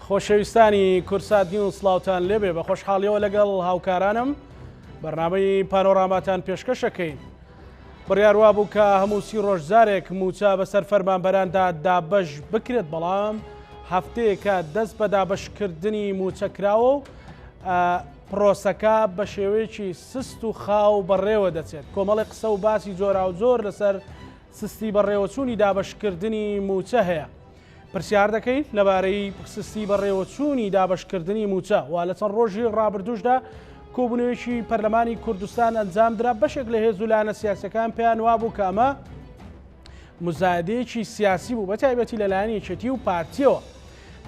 خۆشەویستانی کوردسات نیوز سڵاوتان لێبێ بە خۆشحاڵیەوە لەگەڵ هاوکارانم بەرنامەی پانۆراماتان پێشکەشەکەین. بڕیار وابوو کە هەموو سی ڕۆژ جارێک مووچە بەسەر فەرمانبەراندا دابەش بکرێت، بەڵام هەفتەیەکە دەست بە دابەشکردنی مووچە کراوە و پرۆسەکە بە شێوەیەکی سست و خاو بەڕێوە دەچێت. کۆمەڵێک قسە و باسی جۆراوجۆر لەسەر سستی بەڕێوەچوونی دابەشکردنی مووچە هەیە. پرسیار دەکەین لەبارەی سستی بەڕێوەچوونی دابەشکردنی مووچە و لە چەند ڕۆژی ڕابردووشدا کۆبوونەوەیەکی پەرلەمانی کوردستان ئەنجامدرا، بەشێک لە هێز و لایەنە سیاسیەکان پێیان وابوو کە ئەمە مزایدەیەکی سیاسی بوو، بە تایبەتی لەلایەن یەکێتی و پارتیەوە.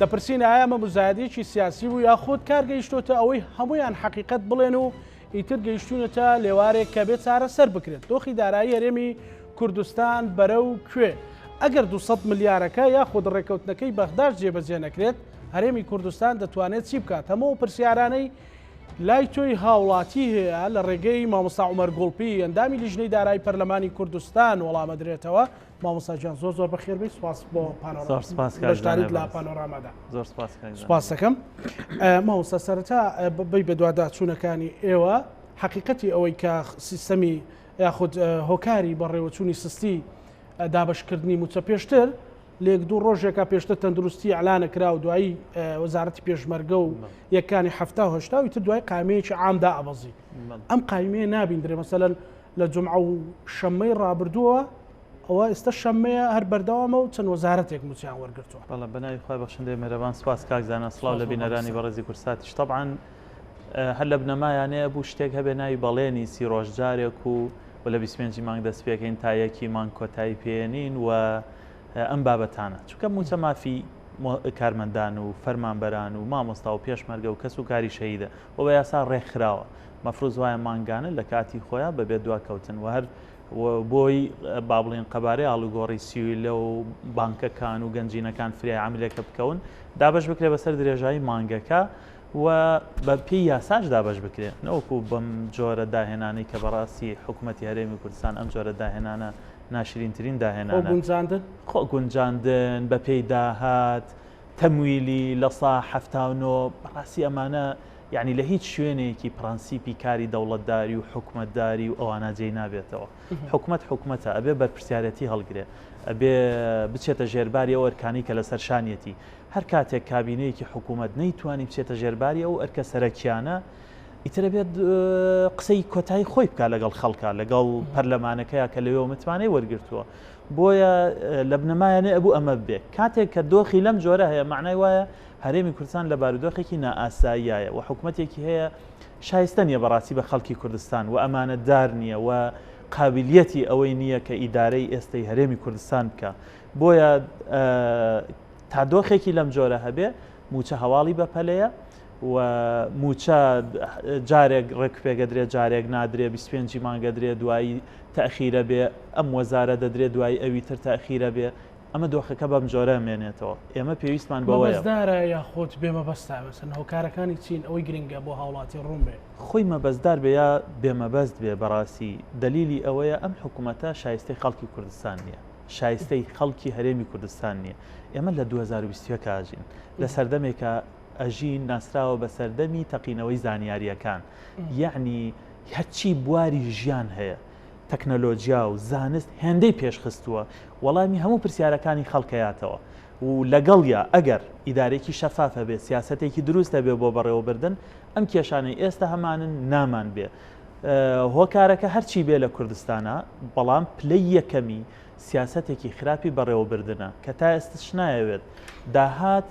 دەپرسین ئایا ئەمە مزایدەیەکی سیاسی بوو یاخود کار گەیشتۆتە ئەوەی هەمویان حەقیقەت بڵێن و ئیتر گەیشتوونەتە لێوارێک کە بێ چارەسەر بکرێت. دۆخی دارایی هەرێمی کوردستان بەرەو کوێ؟ ئەگەر 200 ملیارەکە یاخود ڕێککەوتنەکەی بەغداش جێبەجێ نەکرێت، هەرێمی کوردستان دەتوانێت چی بکات؟ هەموو ئەو پرسیارانەی لای تۆی هاوڵاتی هەیە لە ڕێگەی مامۆستا عومەر گوڵپی ئەندامی لیژنەی دارایی پەرلەمانی کوردستان وەڵامەدرێتەوە. مامۆستا گیان زۆر زۆر بەخێر بێی، سوپاس بۆ زۆر سوپاس کاک بەشداریت زانای لە بەڕێز. پانۆرامادا. زۆر سوپاس کاک زانای. سوپاس دەکەم. مامۆستا سەرەتا بەی بەدواداچوونەکانی ئێوە حەقیقەتی ئەوەی کە سیستەمی یاخود هۆکاری بەڕێوەچوونی سستی دابەشکردنی مووچە پێشتر لە یەک دوو ڕۆژێکا پێشتر تەندروستی ئیعلانە کرا و دوایی وەزارەتی پێشمەرگە و یەکانی 70 و 80 و ئیتر دوای قایمەیەکی عام دائەبەزی. ئەم قایمەیە نابیندرێ مەسەلەن لە جومعە و شەممەی ڕابردووە ئەوە ئێستا شەممەیە هەر بەردەوامە و چەند وەزارەتێک مووچەیان وەرگرتووە. بەڵێ بە ناوی خوای بەخشندەی مێرەبان سوپاس کاک زانا سڵاو لە بینەرانی بەڕێزی کوردساتیش تەبعەن هەر لە بنەمایانەیە بوو شتێک هەبێ ناوی بەڵێنی سی ڕۆژ جارێک و و لە 25 مانگ دەست پێکەین تا یەکی مانگ کۆتایی پێێنین و ئەم بابەتانە چونکە مووچە مافی کارمەندان و فەرمانبەران و مامۆستا و پێشمەرگە و کەس و کاری شەهیدە و بە یاسا ڕێکخراوە مەفروز وایە مانگانە لە کاتی خۆیان بەبێ دواکەوتن و هەر بۆی با بڵێن قەبارەی ئاڵوگۆڕی سیولە و بانکەکان و گەنجینەکان فریای عەملێکە بکەون دابەش بکرێ بەسەر درێژایی مانگەکە و بە پێی یاساش دابەش بکرێ نەوەکو بەم جۆرە داهێنانەی کە بەڕاستی حکوومەتی هەرێمی کوردستان ئەم جۆرە داهێنانە ناشرینترین داهێنانە. خۆ گونجاندن؟ خۆ گونجاندن بە پێی داهات تەمویلی 79% بەڕاستی ئەمانە یەعنی لە هیچ شوێنێکی پرەنسیپی کاری دەوڵەتداری و حکومەتداری و ئەوانە جێی نابێتەوە. حکومەت حکومەتە ئەبێ بەرپرسیارەتی هەڵگرێ، ئەبێ بچێتە ژێرباری ئەو ئەرکانەی کە لەسەر شانیەتی. هەر کاتێک کابینەیەکی حکومەت نەیتوانی بچێتە ژێرباری ئەو ئەرکە سەرەکیانە، ئیتر ئەبێت قسەی کۆتایی خۆی بکات لەگەڵ خەڵکا، لەگەڵ پەرلەمانەکەیا کە لەوێوە متمانەی وەرگرتووە. بۆیە لە بنەمایانێ ئەبوو ئەمە ببێ. کاتێک کە دۆخی لەم جۆرە هەیە مەعنای وایە هەرێمی کوردستان لە بارودۆخێکی نائاساییایە و حکومەتێکی هەیە شایستە نییە بەڕاستی بە خەڵکی کوردستان و ئەمانەتدار نییە و قابلیەتی ئەوەی نییە کە ئیدارەی ئێستەی هەرێمی کوردستان بکا. بۆیە تا دۆخێکی لەم جۆرە هەبێ مووچە هەواڵی بەپەلەیە و مووچە جارێک ڕێکپێگەدرێ جارێک نادرێ 25 مانگە درێ دوایی تەخیرە بێ ئەم وەزارە دەدرێ دوایی ئەوی تر تەخیرە بێ ئەمە دۆخەکە بەم جۆرە مێنێتەوە ئێمە پێویستمان بەوەیە. مەبەستدارە یاخود بێ مەبەستە مەسەن هۆکارەکانی چین ئەوەی گرنگە بۆ هاوڵاتی ڕوون بێ. خۆی مەبەستدار بێ یا بێ مەبەست بێ بەڕاستی دەلیلی ئەوەیە ئەم حکومەتە شایستەی خەڵکی کوردستان نییە شایستەی خەڵکی هەرێمی کوردستان نییە ئێمە لە 2021 ئاژین لە سەردەمێکا ئەژین ناسراوە بە سەردەمی تەقینەوەی زانیارییەکان یەعنی هەرچی بواری ژیان هەیە تەکنەلۆجیا و زانست هێندەی پێشخستووە وەڵامی هەموو پرسیارەکانی خەڵکەیاتەوە و لەگەڵیا ئەگەر ئیدارەیەکی شەفاف هەبێ سیاسەتێکی دروست هەبێ بۆ بەڕێوەبردن ئەم کێشانەی ئێستا هەمانن نامان بێ هۆکارەکە هەرچی بێ لە کوردستانە بەڵام پلەی یەکەمی سیاسەتێکی خراپی بەڕێوەبردنە کە تا ئێستش نایەوێت داهات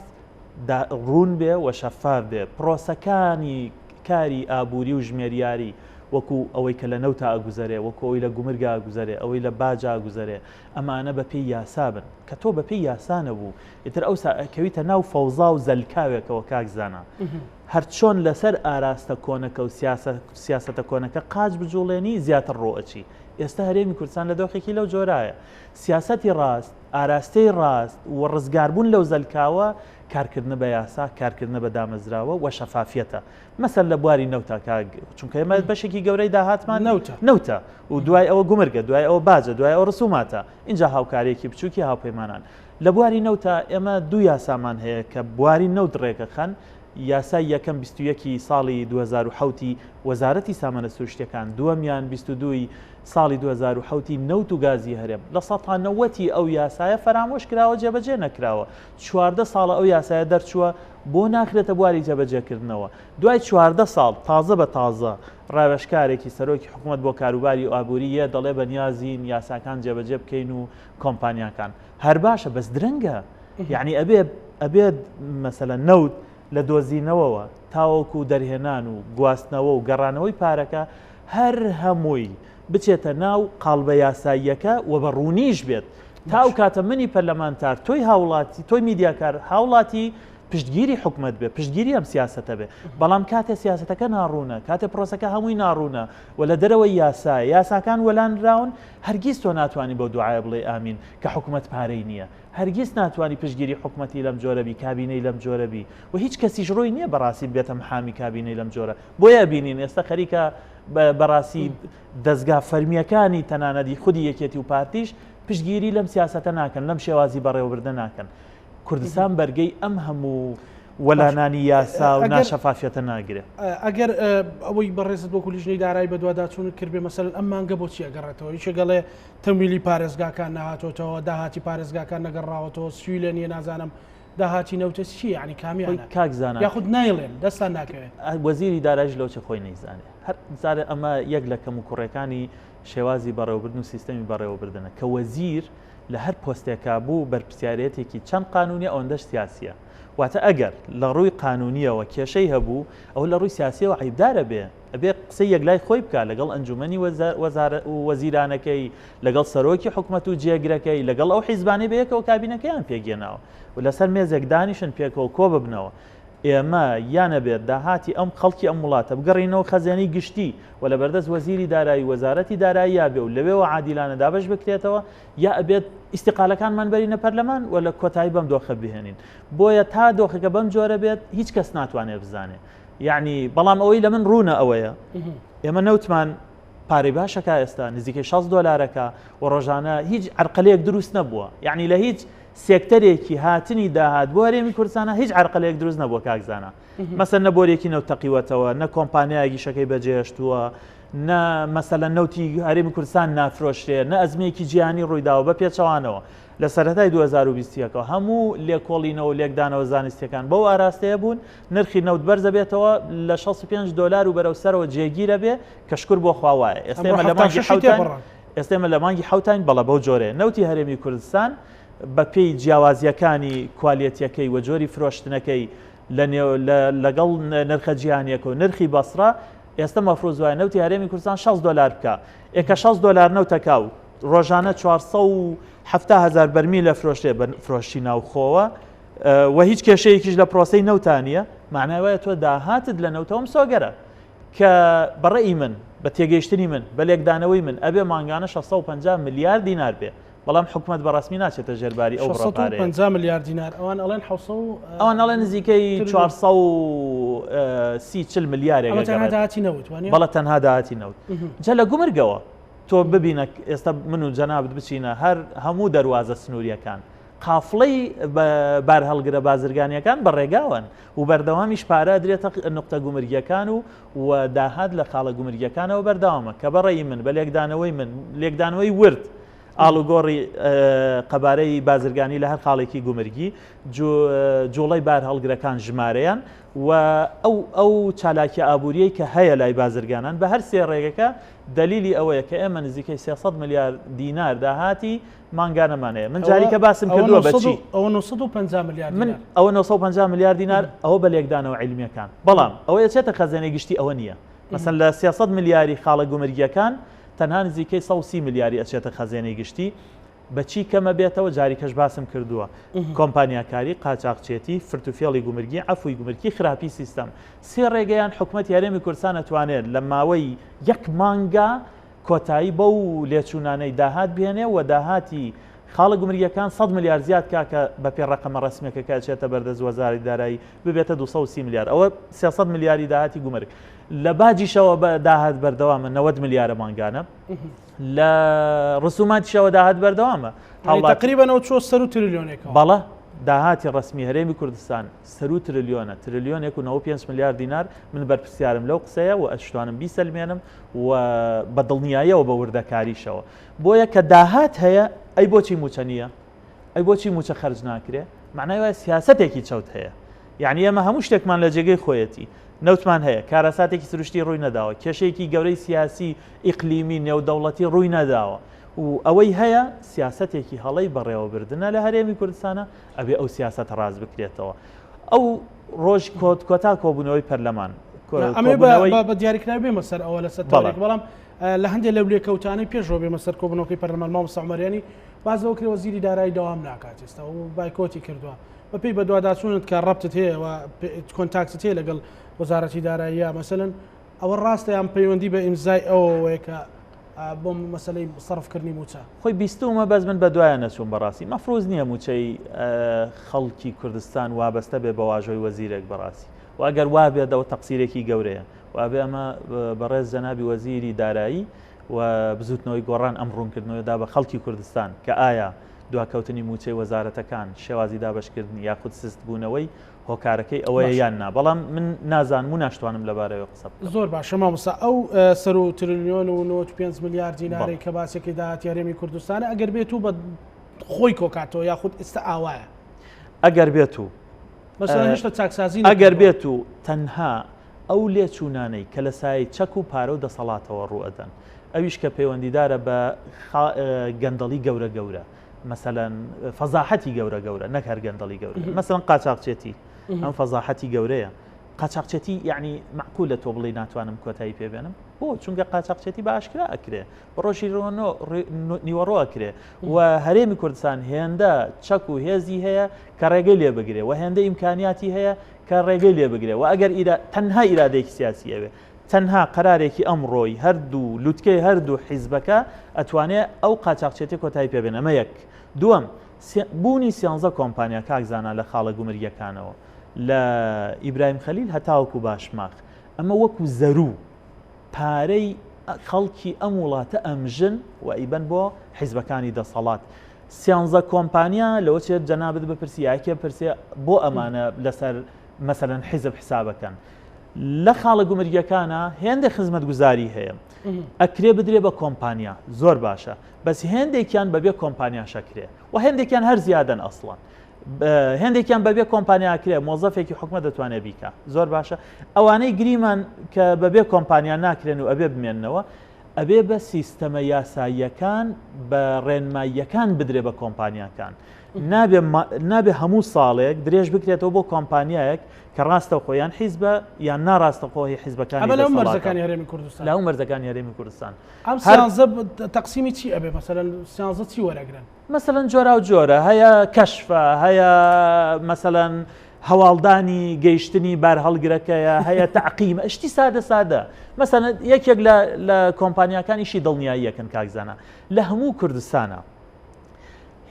ڕوون بێ و شەفاف بێ پرۆسەکانی کاری ئابووری و ژمێریاری وەکو ئەوەی کە لە نەوتا ئەگوزەرێ، وەکو ئەوەی لە گومرگا ئەگوزەرێ، ئەوەی لە باجا ئەگوزەرێ، ئەمانە بە پێی یاسا بن. کە تۆ بە پێی یاسا نەبوو، ئیتر ئەوسا ئەکەویتە ناو فەوزا و زەلکاوێکەوە کاک زانا. هەرچۆن لەسەر ئاراستە کۆنەکە و سیاسەتە کۆنەکە قاچ بجوڵێنی زیاتر ڕۆ ئەچی. ئێستا هەرێمی کوردستان لە دۆخێکی لەو جۆرایە. سیاسەتی ڕاست، ئاراستەی ڕاست و ڕزگاربوون لەو زەلکاوە کارکردنە بە یاسا، کارکردنە بە دامەزراوە و شەفافیەتە. مەسەل لە بواری نەوتا کاک، چونکە ئێمە بەشێکی گەورەی داهاتمان نەوتە. نەوتە و دوای ئەوە گومرگە، دوای ئەوە باجە، دوای ئەوە ڕسوماتە، ئینجا هاوکارییەکی بچووکی هاوپەیمانان. لە بواری نەوتا ئێمە دوو یاسامان هەیە کە بواری نەوت ڕێکەخەن، یاسای یەکەم 21 ی ساڵی 2007 ی وەزارەتی سامانە سروشتیەکان، دووەمیان 22 ی ساڵی 2007 ی نەوت و گازی هەرێم. لە سەتا نەوەتی ئەو یاسایە فەرامۆش کراوە جێبەجێ نەکراوە. 14 ساڵە ئەو یاسایە دەرچووە بۆ ناخرێتە بواری جێبەجێکردنەوە؟ دوای 14 ساڵ تازە بە تازە ڕاوێژکارێکی سەرۆکی حکومەت بۆ کاروباری ئابووری یە دەڵێ بەنیازین یاساکان جێبەجێ بکەین و کۆمپانیاکان. هەر باشە بەس درەنگە یعنی ئەبێ ئەبێت مەسەلە نەوت لە دۆزینەوەوە تاوەکو دەرهێنان و گواستنەوە و گەڕانەوەی پارەکە هەر هەمووی بچێتە ناو قاڵبە یاساییەکە و بە ڕوونیش بێت تا ئەو کاتە منی پەرلەمانتار تۆی هاوڵاتی تۆی میدیاکار هاوڵاتی پشتگیری حکومت بێ پشتگیری ئەم سیاسەتە بێ بەڵام کاتێ سیاسەتەکە ناڕوونە کاتێ پرۆسەکە هەمووی ناڕوونە و لە دەرەوەی یاسایە یاساکان وەلانراون هەرگیز تۆ ناتوانی بەو دوعایە بڵێی ئامین کە حکومەت پارەی نییە. هەرگیز ناتوانی پشتگیری حکومەتی لەم جۆرە بی، کابینەی لەم جۆرە بی و هیچ کەسیش ڕووی نییە بەڕاستی ببێتە محامی کابینەی لەم جۆرە. بۆیە ئەبینین ئێستا خەریکە بەڕاستی دەزگا فەرمییەکانی تەنانەت خودی یەکێتی و پارتیش پشتگیری لەم سیاسەتە ناکەن، لەم شێوازی بەڕێوەبردنە ناکەن. کوردستان بەرگەی ئەم هەموو وەلانانی یاسا و ناشەفافیەتە ناگرێ. ئەگەر ئەوەی بەڕێزت وەکو لیژنەی دارایی بەدواداچوونت کردبێ مەسەلەن ئەم مانگە بۆچی ئەگەڕێتەوە؟ یەکێک ئەڵێ تەمویلی پارێزگاکان نەهاتۆتەوە، داهاتی پارێزگاکان نەگەڕاوەتەوە، سویلە نییە نازانم داهاتی نەوتە چی یعنی کامیانە؟ کاک زانا یاخود نایڵێن دەستان ناکەوێت. وەزیری دارایش لەوچە خۆی نەیزانێ. هەر جارێ ئەمە یەک لە کەم و کوڕیەکانی شێوازی بەڕێوەبردن و سیستەمی بەڕێوەبردنە کە وەزیر لە هەر پۆستێکا بوو بەرپرسیارێتێکی چەند قانونیە ئەوەندەش سیاسیە. واتە ئەگەر لە ڕووی قانونیەوە کێشەی هەبوو ئەوە لە ڕووی سیاسیەوە عەیبدارە بێ ئەبێ قسەی یەکلای خۆی بکا لەگەڵ ئەنجومەنی وەزیرانەکەی لەگەڵ سەرۆکی حکومەت و جێگرەکەی لەگەڵ ئەو حیزبانەی بەیەکەوە کابینەکەیان پێکهێناوە و لەسەر مێزێک دانیشن پێکەوە کۆ ببنەوە ئێمە یان ئەبێت داهاتی ئەم خەڵکی ئەم وڵاتە بگەڕینەوە خەزێنەی گشتی و لەبەردەست وەزیری دارایی وەزارەتی داراییا بێ و لەوێوە عادیلانە دابەش بکرێتەوە یا ئەبێت ئیستیقالەکانمان بەرینە پەرلەمان و لە کۆتایی بەم دۆخە بهێنین بۆیە تا دۆخەکە بەم جۆرە بێت هیچ کەس ناتوانێت بزانێ یعنی بەڵام ئەوەی لە من ڕوونە ئەوەیە ئێمە نەوتمان پارەی باشەکە ئێستا نزیکەی 60 دلارەکە و ڕۆژانە هیچ عرقلەیەک دروست نەبووە یعنی لە هیچ سێکتەرێکی هاتنی داهات بۆ هەرێمی کوردستانە هیچ عرقلەیەک دروست نەبووە کاک زانا مەسەن نە بۆرێکی نەوت تەقیوەتەوە نە کۆمپانیایەک ئیشەکەی بەجێهێشتووە نە مەسەلەن نەوتی هەرێمی کوردستان نافرۆشرێ نە ئەزمەیەکی جیهانی ڕوویداوە بە پێچەوانەوە لە سەرەتای 2021 ەوە هەموو لێکۆڵینەوە و لێکدانەوە زانستیەکان بەو ئاراستەیە بوون نرخی نەوت بەرزەبێتەوە لە 65 دۆلار و بەرەو سەرەوە جێگیرە بێ کە شکر بۆ خوا وایە ئێستا ئێمە لە مانگی حەوتاین ئێستا ئێمە لە مانگی حەوتاین بەڵە بەو جۆرەیە نەوتی هەرێمی کوردستان بەپێی جیاوازیەکانی کوالێتیەکەی و جۆری فرۆشتنەکەی لە نێو لەگەڵ نرخە جیهانیەکە و نرخی بەسڕە ئێستا مەفروز وایە نەوتی هەرێمی کوردستان 60 دۆلار بکا ئێ کە 60 دۆلار نەوتەکا و ڕۆژانە 470 هزار بەرمیل ئەفرۆشرێ بە فرۆشی ناوخۆوە و هیچ کێشەیەکیش لە پرۆسەی نەوتا نییە معنای وایە تۆ داهاتت لە نەوتەوە مسۆگەرە کە بەڕێی من بە تێگەیشتنی من بە لێکدانەوەی من ئەبێ مانگانە 650 ملیار دینار بێ بەڵام حکومەت بە ڕەسمی ناچێتە ژێر باری ئەو بڕە پارەیە. 650 ملیار دینار ئەوان ئەڵێن 700 ئەوان ئەڵێن نزیکەی 430 40 ملیارێک ئەمە تەنها داهاتی نەوت وانیە؟ بەڵێ تەنها داهاتی نەوت. جا لە گومرگەوە تۆ ببینە ئێستا من و جەنابت بچینە هەر هەموو دەروازە سنووریەکان قافڵەی بارهەڵگرە بازرگانیەکان بە ڕێگاوەن و بەردەوامیش پارە ئەدرێتە نوقتە گومرگیەکان و و داهات لە خاڵە گومرگیەکانەوە بەردەوامە کە بە ڕەئی من بە لێکدانەوەی من لێکدانەوەی ورد ئاڵوگۆڕی قەبارەی بازرگانی لە هەر خاڵێکی گومرگی جوڵەی بارهەڵگرەکان ژمارەیان و ئەو ئەو چالاکیە ئابووریەی کە هەیە لای بازرگانان بە هەر سێ ڕێگەکە دەلیلی ئەوەیە کە ئێمە نزیکەی 300 ملیار دینار داهاتی مانگانەمان هەیە من جاریکە باسم کردووە بە چی ئەوە 950 ملیار من ئەوە 950 ملیار دینار ئەوە بە لێکدانەوە عیلمیەکان بەڵام ئەوە ئەچێتە خەزێنەی گشتی ئەوە نییە مەسەن لە 300 ملیاری خاڵە گومرگیەکان تەنها نزیکەی 130 ملیاری ئەچێتە خەزێنەی گشتی بەچی کەمە بێتەوە جاریکەش باسم کردووە کۆمپانیاکاری قاچاقچێتی فرتوفێڵی گومرگی عەفوی گومرکی خراپی سیستەم سێ ڕێگەیان حکومەتی هەرێمی کوردستان ئەتوانێت لە ماوەی یەک مانگا کۆتایی بەو لێچوونانەی داهات بهێنێ و داهاتی خاڵە گومرگیەکان 100 ملیار زیاد کا کە بە پێ ڕەقەمە ڕەسمیەکە کە ئەچێتە بەردەست وەزارەتی دارایی ببێتە 230 ملیار ئەوە 300 ملیاری داهاتی گومرگ لە باجیشەوە بە داهات بەردەوامە 90 ملیارە مانگانە لە ڕسوماتیشەوە داهات بەردەوامە تقریبا ئەو چۆ سەر و تریلیۆنێک بەڵە داهاتی ڕسمی هەرێمی کوردستان سەرو ترلیۆنە ترلیۆنێک و 95 ملیار دینار من بەرپرسیارم لەو قسەیە و ئەشتوانم بیسەلمێنم و بە دڵنیایەوە بە وردەکاریشەوە بۆیە کە داهات هەیە ئەی بۆچی موچە نییە؟ ئەی بۆچی موچە خەرج ناکرێ؟ معنای وایە سیاسەتێکی چەوت هەیە. یعنی ئێمە هەموو شتێکمان لە جێگەی خۆیەتی. نەوتمان هەیە، کارەساتێکی سروشتی ڕووی نەداوە، کێشەیەکی گەورەی سیاسی، ئیقلیمی، نێودەوڵەتی ڕووی نەداوە. و ئەوەی هەیە سیاسەتێکی هەڵەی بەڕێوەبردنە لە هەرێمی کوردستانە، ئەبێ ئەو سیاسەتە ڕاست بکرێتەوە. ئەو ڕۆژ کۆتا کۆبوونەوەی پەرلەمان بە دیاریکراوی بێمە سەر ئەوە لەسەر بەڵام لە هەندێک لەو لێکەوتانەی پێشەوە بێمە سەر کۆبوونەوەکەی پەرلەمان مامۆستا عومەریانی باس لەوە کرێ وەزیری دارایی دەوام ناکات ئێستا و بایکۆتی کردووە بەپێی بەدواداچوونت کە ڕەبتت هەیە و contact ت هەیە لەگەڵ وەزارەتی داراییە مەسەلەن ئەوە ڕاستە یان پەیوەندی بە ئیمزای ئەوەوەیە کە بۆ مەسەلەی سەرفکردنی مووچە؟ خۆی بیستومە بەس من بەدوایە نەچووم بەڕاستی مەفروز نییە مووچەی خەڵکی کوردستان وابەستە بێ بە واژۆی وەزیرێک بەڕاستی و ئەگەر وابێت ئەوە تەقسیرێکی گەورەیە وابێ ئەمە بەڕێز جەنابی وەزیری دارایی و بزوتنەوەی گۆڕان ئەم ڕوونکردنەوە دا بە خەڵکی کوردستان کە ئایا دواکەوتنی مووچەی وەزارەتەکان شێوازی دابەشکردنی یاخود سستبوونەوەی هۆکارەکەی ئەوەیە یان نا بەڵام من نازانم و ناشتوانم لەبارەوە قسە بکەم. زۆر باشە مامۆستا ئەو سەرو ترلیۆن و 95 ملیار دینارەی کە باسێکی داهاتی هەرێمی کوردستانە ئەگەر بێت و بە خۆی کۆکاتەوە یاخود ئێستا ئاوایە ئەگەر بێت و هێشتا چاکسازی ئەگەر بێت و تەنها ئەو لێچوونانەی کە لە سایەی چەک و پارە و دەسەڵاتەوە ڕووئەدەن ئەویش کە پەیوەندیدارە بە گەندەڵی گەورە گەورە مەسەلەن فەزاحەتی گەورە گەورە نەک هەر گەندەڵی گەورە مەسەلەن قاچاقچێتی ئەم فەزاحەتی گەورەیە قاچاقچێتی یعنی معقولە تۆ بڵێ ناتوانم کۆتایی پێبێنم بۆ چونکە قاچاقچێتی بە ئاشکرا ئەکرێ بە ڕۆژی نیوەڕۆ ئەکرێ و هەرێمی کوردستان هێندە چەک و هێزی هەیە کە ڕێگەی لێ بگرێ و هێندە ئیمکانیاتی هەیە کە ڕێگەی لێ بگرێ و ئەگەر تەنها ئیرادەیەکی سیاسی ئەوێ تەنها قەرارێکی ئەمڕۆی هەردوو لوتکەی هەردوو حیزبەکە ئەتوانێ ئەو قاچاخچێتیە کۆتایی پێ بێنێ ئەمە یەک دووەم بوونی سیانزە کۆمپانیا کاک زانا لە خاڵە گومرگیەکانەوە لە ئیبراهیم خەلیل هەتاوەکو باشماخ ئەمە وەکو زەروو پارەی خەڵکی ئەم وڵاتە ئەمژن و ئەیبەن بۆ حیزبەکانی دەسەڵات سیانزە کۆمپانیا لەوە چێت جەنابت بپرسی یا کێ پرسێ بۆ ئەمانە لەسەر مەسەلەن حیزب حسابەکەن لە خاڵە گومرگیەکانە هێندێک خزمەتگوزاری هەیە ئەکرێ بدرێ بە کۆمپانیا زۆر باشە بەس هێندێکیان بەبێ کۆمپانیا شەکرێ و هێندێکیان هەر زیادەن ئەسڵەن هێندێکیان بەبێ کۆمپانیا کرێ مۆزەفێکی حکومە دەتوانێت بیکە زۆر باشە ئەوانەی گریمان کە بەبێ کۆمپانیا ناکرێن و ئەبێ بمێننەوە ئەبێ بە سیستەمە یاساییەکان بە ڕێنماییەکان بدرێ بە کۆمپانیاکان نابێ نابێ هەموو ساڵێک درێژ بکرێتەوە بۆ کۆمپانیایەک کە ڕاستەوخۆ یان حیزبە یان ناڕاستەخۆ هی حیزبەکانی ئەمە لەو مەرزەکانی هەرێمی کوردستان لەو مەرزەکانی هەرێمی کوردستان ئەم سیانزە تەقسیمی چی ئەبێ مەسەلەن سیانزە چی وەرەگرن مەسەلەن جۆراو جۆرە هەیە کەشفە هەیە مەسەلەن هەواڵدانی گەیشتنی بارهەڵگرەکەیە هەیە تەعقیمە شتی سادە سادە مەسەلەن یەکێک لە کۆمپانیاکانیشی دڵنیاییەکەن کاک زانا لە هەموو کوردستانە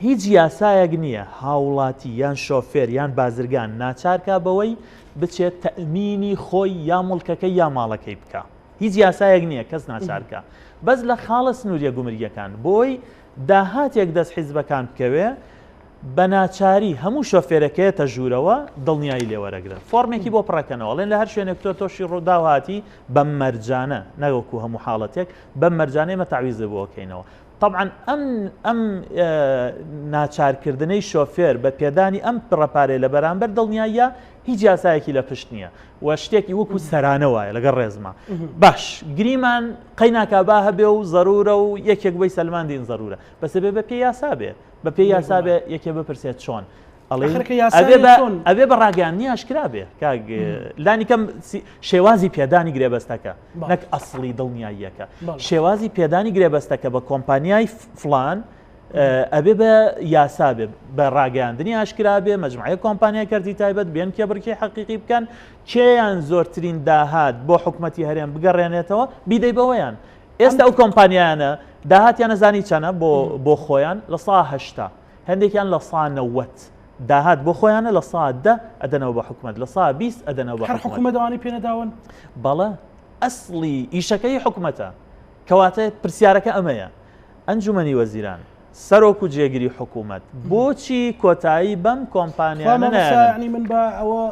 هیچ یاسایەک نییە هاوڵاتی یان شۆفێر یان بازرگان ناچارکا بەوەی بچێت تەئمینی خۆی یا موڵکەکەی یا ماڵەکەی بکا هیچ یاسایەک نییە کەس ناچارکا بەس لە خاڵە سنووریە گومرگیەکان بۆی داهاتێک دەست حیزبەکان بکەوێ بە ناچاری هەموو شۆفێرەکەیەتە ژوورەوە دڵنیایی لێوەرەگرن فۆرمێکی بۆ پڕەکەنەوە ئەڵێن لە هەر شوێنێک تۆ تۆشی ڕووداو هاتی بەم مەرجانە نەوەکو هەموو حاڵەتێک بەم مەرجانە ئێمە تەعویزت بۆ ئەکەینەوە تەبعەن ئەم ئەم ناچارکردنەی شۆفێر بە پێدانی ئەم بڕە پارەیە لە بەرامبەر دڵنیاییە هیچ یاسایەکی لە پشت نییە و شتێکی وەکو سەرانە وایە لەگەڵ ڕێزما باش گریمان قەیناکا با هەبێ و زەرورە و یەکێک بۆی سەلماندین زەرورە بەس ئەبێ بە پێی یاسا بێ بە پێی یاسا بێ یەکێ بپرسێت چۆن ئەبێ بە ڕاگەیاندنی ئاشکرا بێ کاک لانی کەم شێوازی پێدانی گرێبەستەکە نەک ئەسڵی دڵنیاییەکە شێوازی پێدانی گرێبەستەکە بە کۆمپانیای فلان ئەبێ بە یاسا بێ بە ڕاگەیاندنی ئاشکرا بێ مەجموعەیە کۆمپانیای کەرتی تایبەت بێن کێبڕکێی حەقیقی بکەن کێیان زۆرترین داهات بۆ حکومەتی هەرێم بگەڕێنێتەوە بیدەی بەوەیان ئێستا ئەو کۆمپانیانە داهاتیان ئەزانی چەنە بۆ بۆ خۆیان 80%، هەندێکیان 90% داهات بۆ خۆیانە، 10% ئەدەنەوە بە حکومەت، 20% ئەدەنەوە بە هەر حکومەت. ئەوانەی پێنەداون؟ بەڵێ، ئەسڵی ئیشەکەی حکومەتە. کەواتە پرسیارەکە ئەمەیە، ئەنجومەنی وەزیران، سەرۆک و جێگری حکوومەت بۆچی کۆتایی بەم کۆمپانیانە نایەنی؟ من بە ئەوە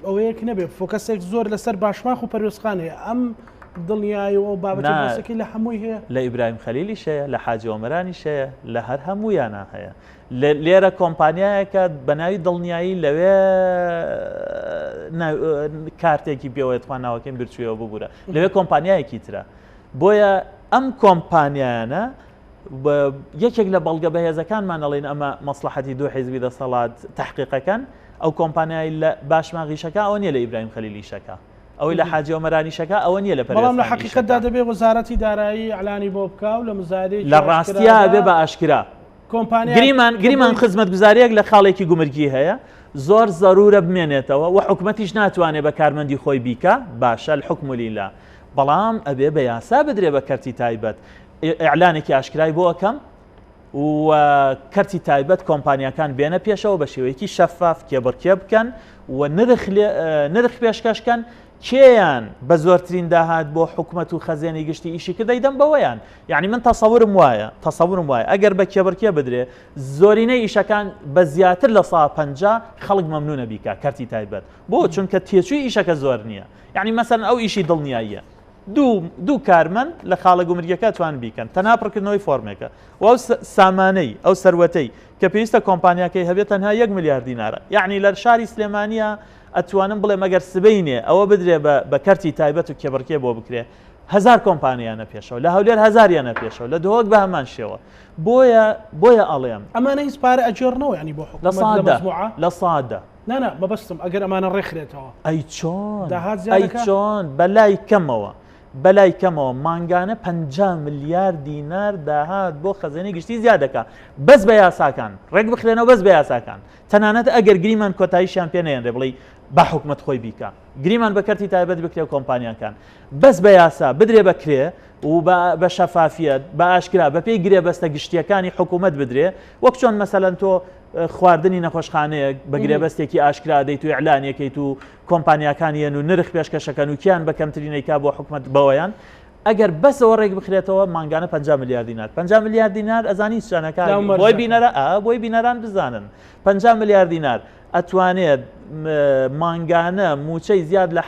ئەوەیەک نەبێ focus ێک زۆر لەسەر باشماخ و پەروێزخان هەیە، ئەم دڵنیایی و ئەو بابەتەکەی لە هەمووی هەیە، لە ئیبراهیم خەلیلیش هەیە، لە حاجی ئۆمەرانیش هەیە، لە هەر هەموویانە هەیە. لێرە کۆمپانیایەکە بە ناوی دڵنیایی، لەوێ کارتێکی پێوەیە، تخوا ناوەکەیم بیرچوویەوە ببوورە، لەوێ کۆمپانیایەکی ترە. بۆیە ئەم کۆمپانیایانە یەکێک لە بەڵگە بەهێزەکانمان ئەڵێن ئەمە مەسلحەتی دوو حیزبی دەسەڵات تحقیقەکەن. ئەو کۆمپانیای لە باشماغیشەکە ئەوە نییە لە ئیبراهیم خەلیلیشەکە، ئەوەی لە حاجی ئۆمەرانیشەکە ئەوە نییە لە بەڵام لە حقیقەتدا دەبێ وەزارەتی دارایی ئەلانی بۆ بکا و لە مزایدەی لە ڕاستیا بێ بە ئاشکرا. کۆمپانیا گریمان گریمان خزمەتگوزاریەک لە خاڵێکی گومرگی هەیە زۆر زەرورە بمێنێتەوە و حکومەتیش ناتوانێت بە کارمەندی خۆی بیکا، باشە الحکم لله، بەڵام ئەبێ بە یاسا بدرێ بە کەرتی تایبەت. ئیعلانێکی ئاشکرای بۆ ئەکەم و کەرتی تایبەت کۆمپانیاکان بێنە پێشەوە بە شێوەیەکی شەفاف کێبڕکێ بکەن و نرخ نرخ پێشکەشکەن، کێیان بە زۆرترین داهات بۆ حکومەت و خەزێنەی گشتی ئیشی کرد دەیدەم بەوەیان. یعنی من تەسەورم وایە، تەسەورم وایە ئەگەر بە کێبڕکێ بدرێ زۆرینەی ئیشەکان بە زیاتر 50% خەڵک مەمنونە بیکا کەرتی تایبەت. بۆ؟ چونکە تێچووی ئیشەکە زۆر نییە. یعنی مەسەن ئەو ئیشی دڵنیاییە دوو کارمەند لە خاڵە گومرگیەکە توان بیکەن، تەنها پڕکردنەوەی فۆرمێکە و ئەو سامانەی ئەو سەروەتەی کە پێویستە کۆمپانیاکەی هەبێت تەنها 1 ملیار دینارە. یعنی لە شاری سلێمانیە ئەتوانم بڵێم ئەگەر سبەینێ ئەوە بدرێ بە کەرتی تایبەت و کێبڕکێ بۆ بکرێ 1000 کۆمپانیانە پێشەوە، لە هەولێر هەزاریانە پێشەوە، لە دهۆک بە هەمان شێوە. بۆیە ئەڵێم ئەمانە هیچ پارە ئەگێڕنەوە ینی بۆ حکومەت لە مەجموعە؟ 10%. نا نا مەبەستم ئەگەر ئەمانە ڕێکخرێتەوە. ئەی چۆن؟ داهات زیاد ئەی چۆن؟ بەلای کەمەوە بەلای کەمەوە مانگانە 50 ملیار دینار داهات بۆ خەزێنەی گشتی زیاد دەکا، بەس بە یاساکان ڕێک بخرێنەوە، بەس بە یاساکان. تەنانەت ئەگەر گریمان کۆتاییشیان پێ نەیەنرێ بڵێی با حکومەت خۆی بیکا، گریمان بە کەرتی تایبەت بکرێ و کۆمپانیاکان، بەس بە یاسا بدرێ بە کرێ و بە شەفافیەت بە ئاشکرا بەپێی گرێبەستە گشتیەکانی حکوومەت بدرێ. وەک چۆن مەسەلەن تۆ خواردنی نەخۆشخانەیەک بە گرێبەستێکی ئاشکرا دەیت و ئیعلانیەکەیت و کۆمپانیاکان یەن و نرخ پێشکەشەکەن و کیان بە کەمترینەیکا بۆ حکومەت بەوەیان. ئەگەر بەسەوە ڕێک بخرێتەوە مانگانە 50 ملیار دینار، 50 ملیار دینار ئەزانی چەنەکە؟ بۆی بینەرە بۆی بینەران بزانن 50 ملیار دینار ئەتوانێت مانگانە موچەی زیاد لە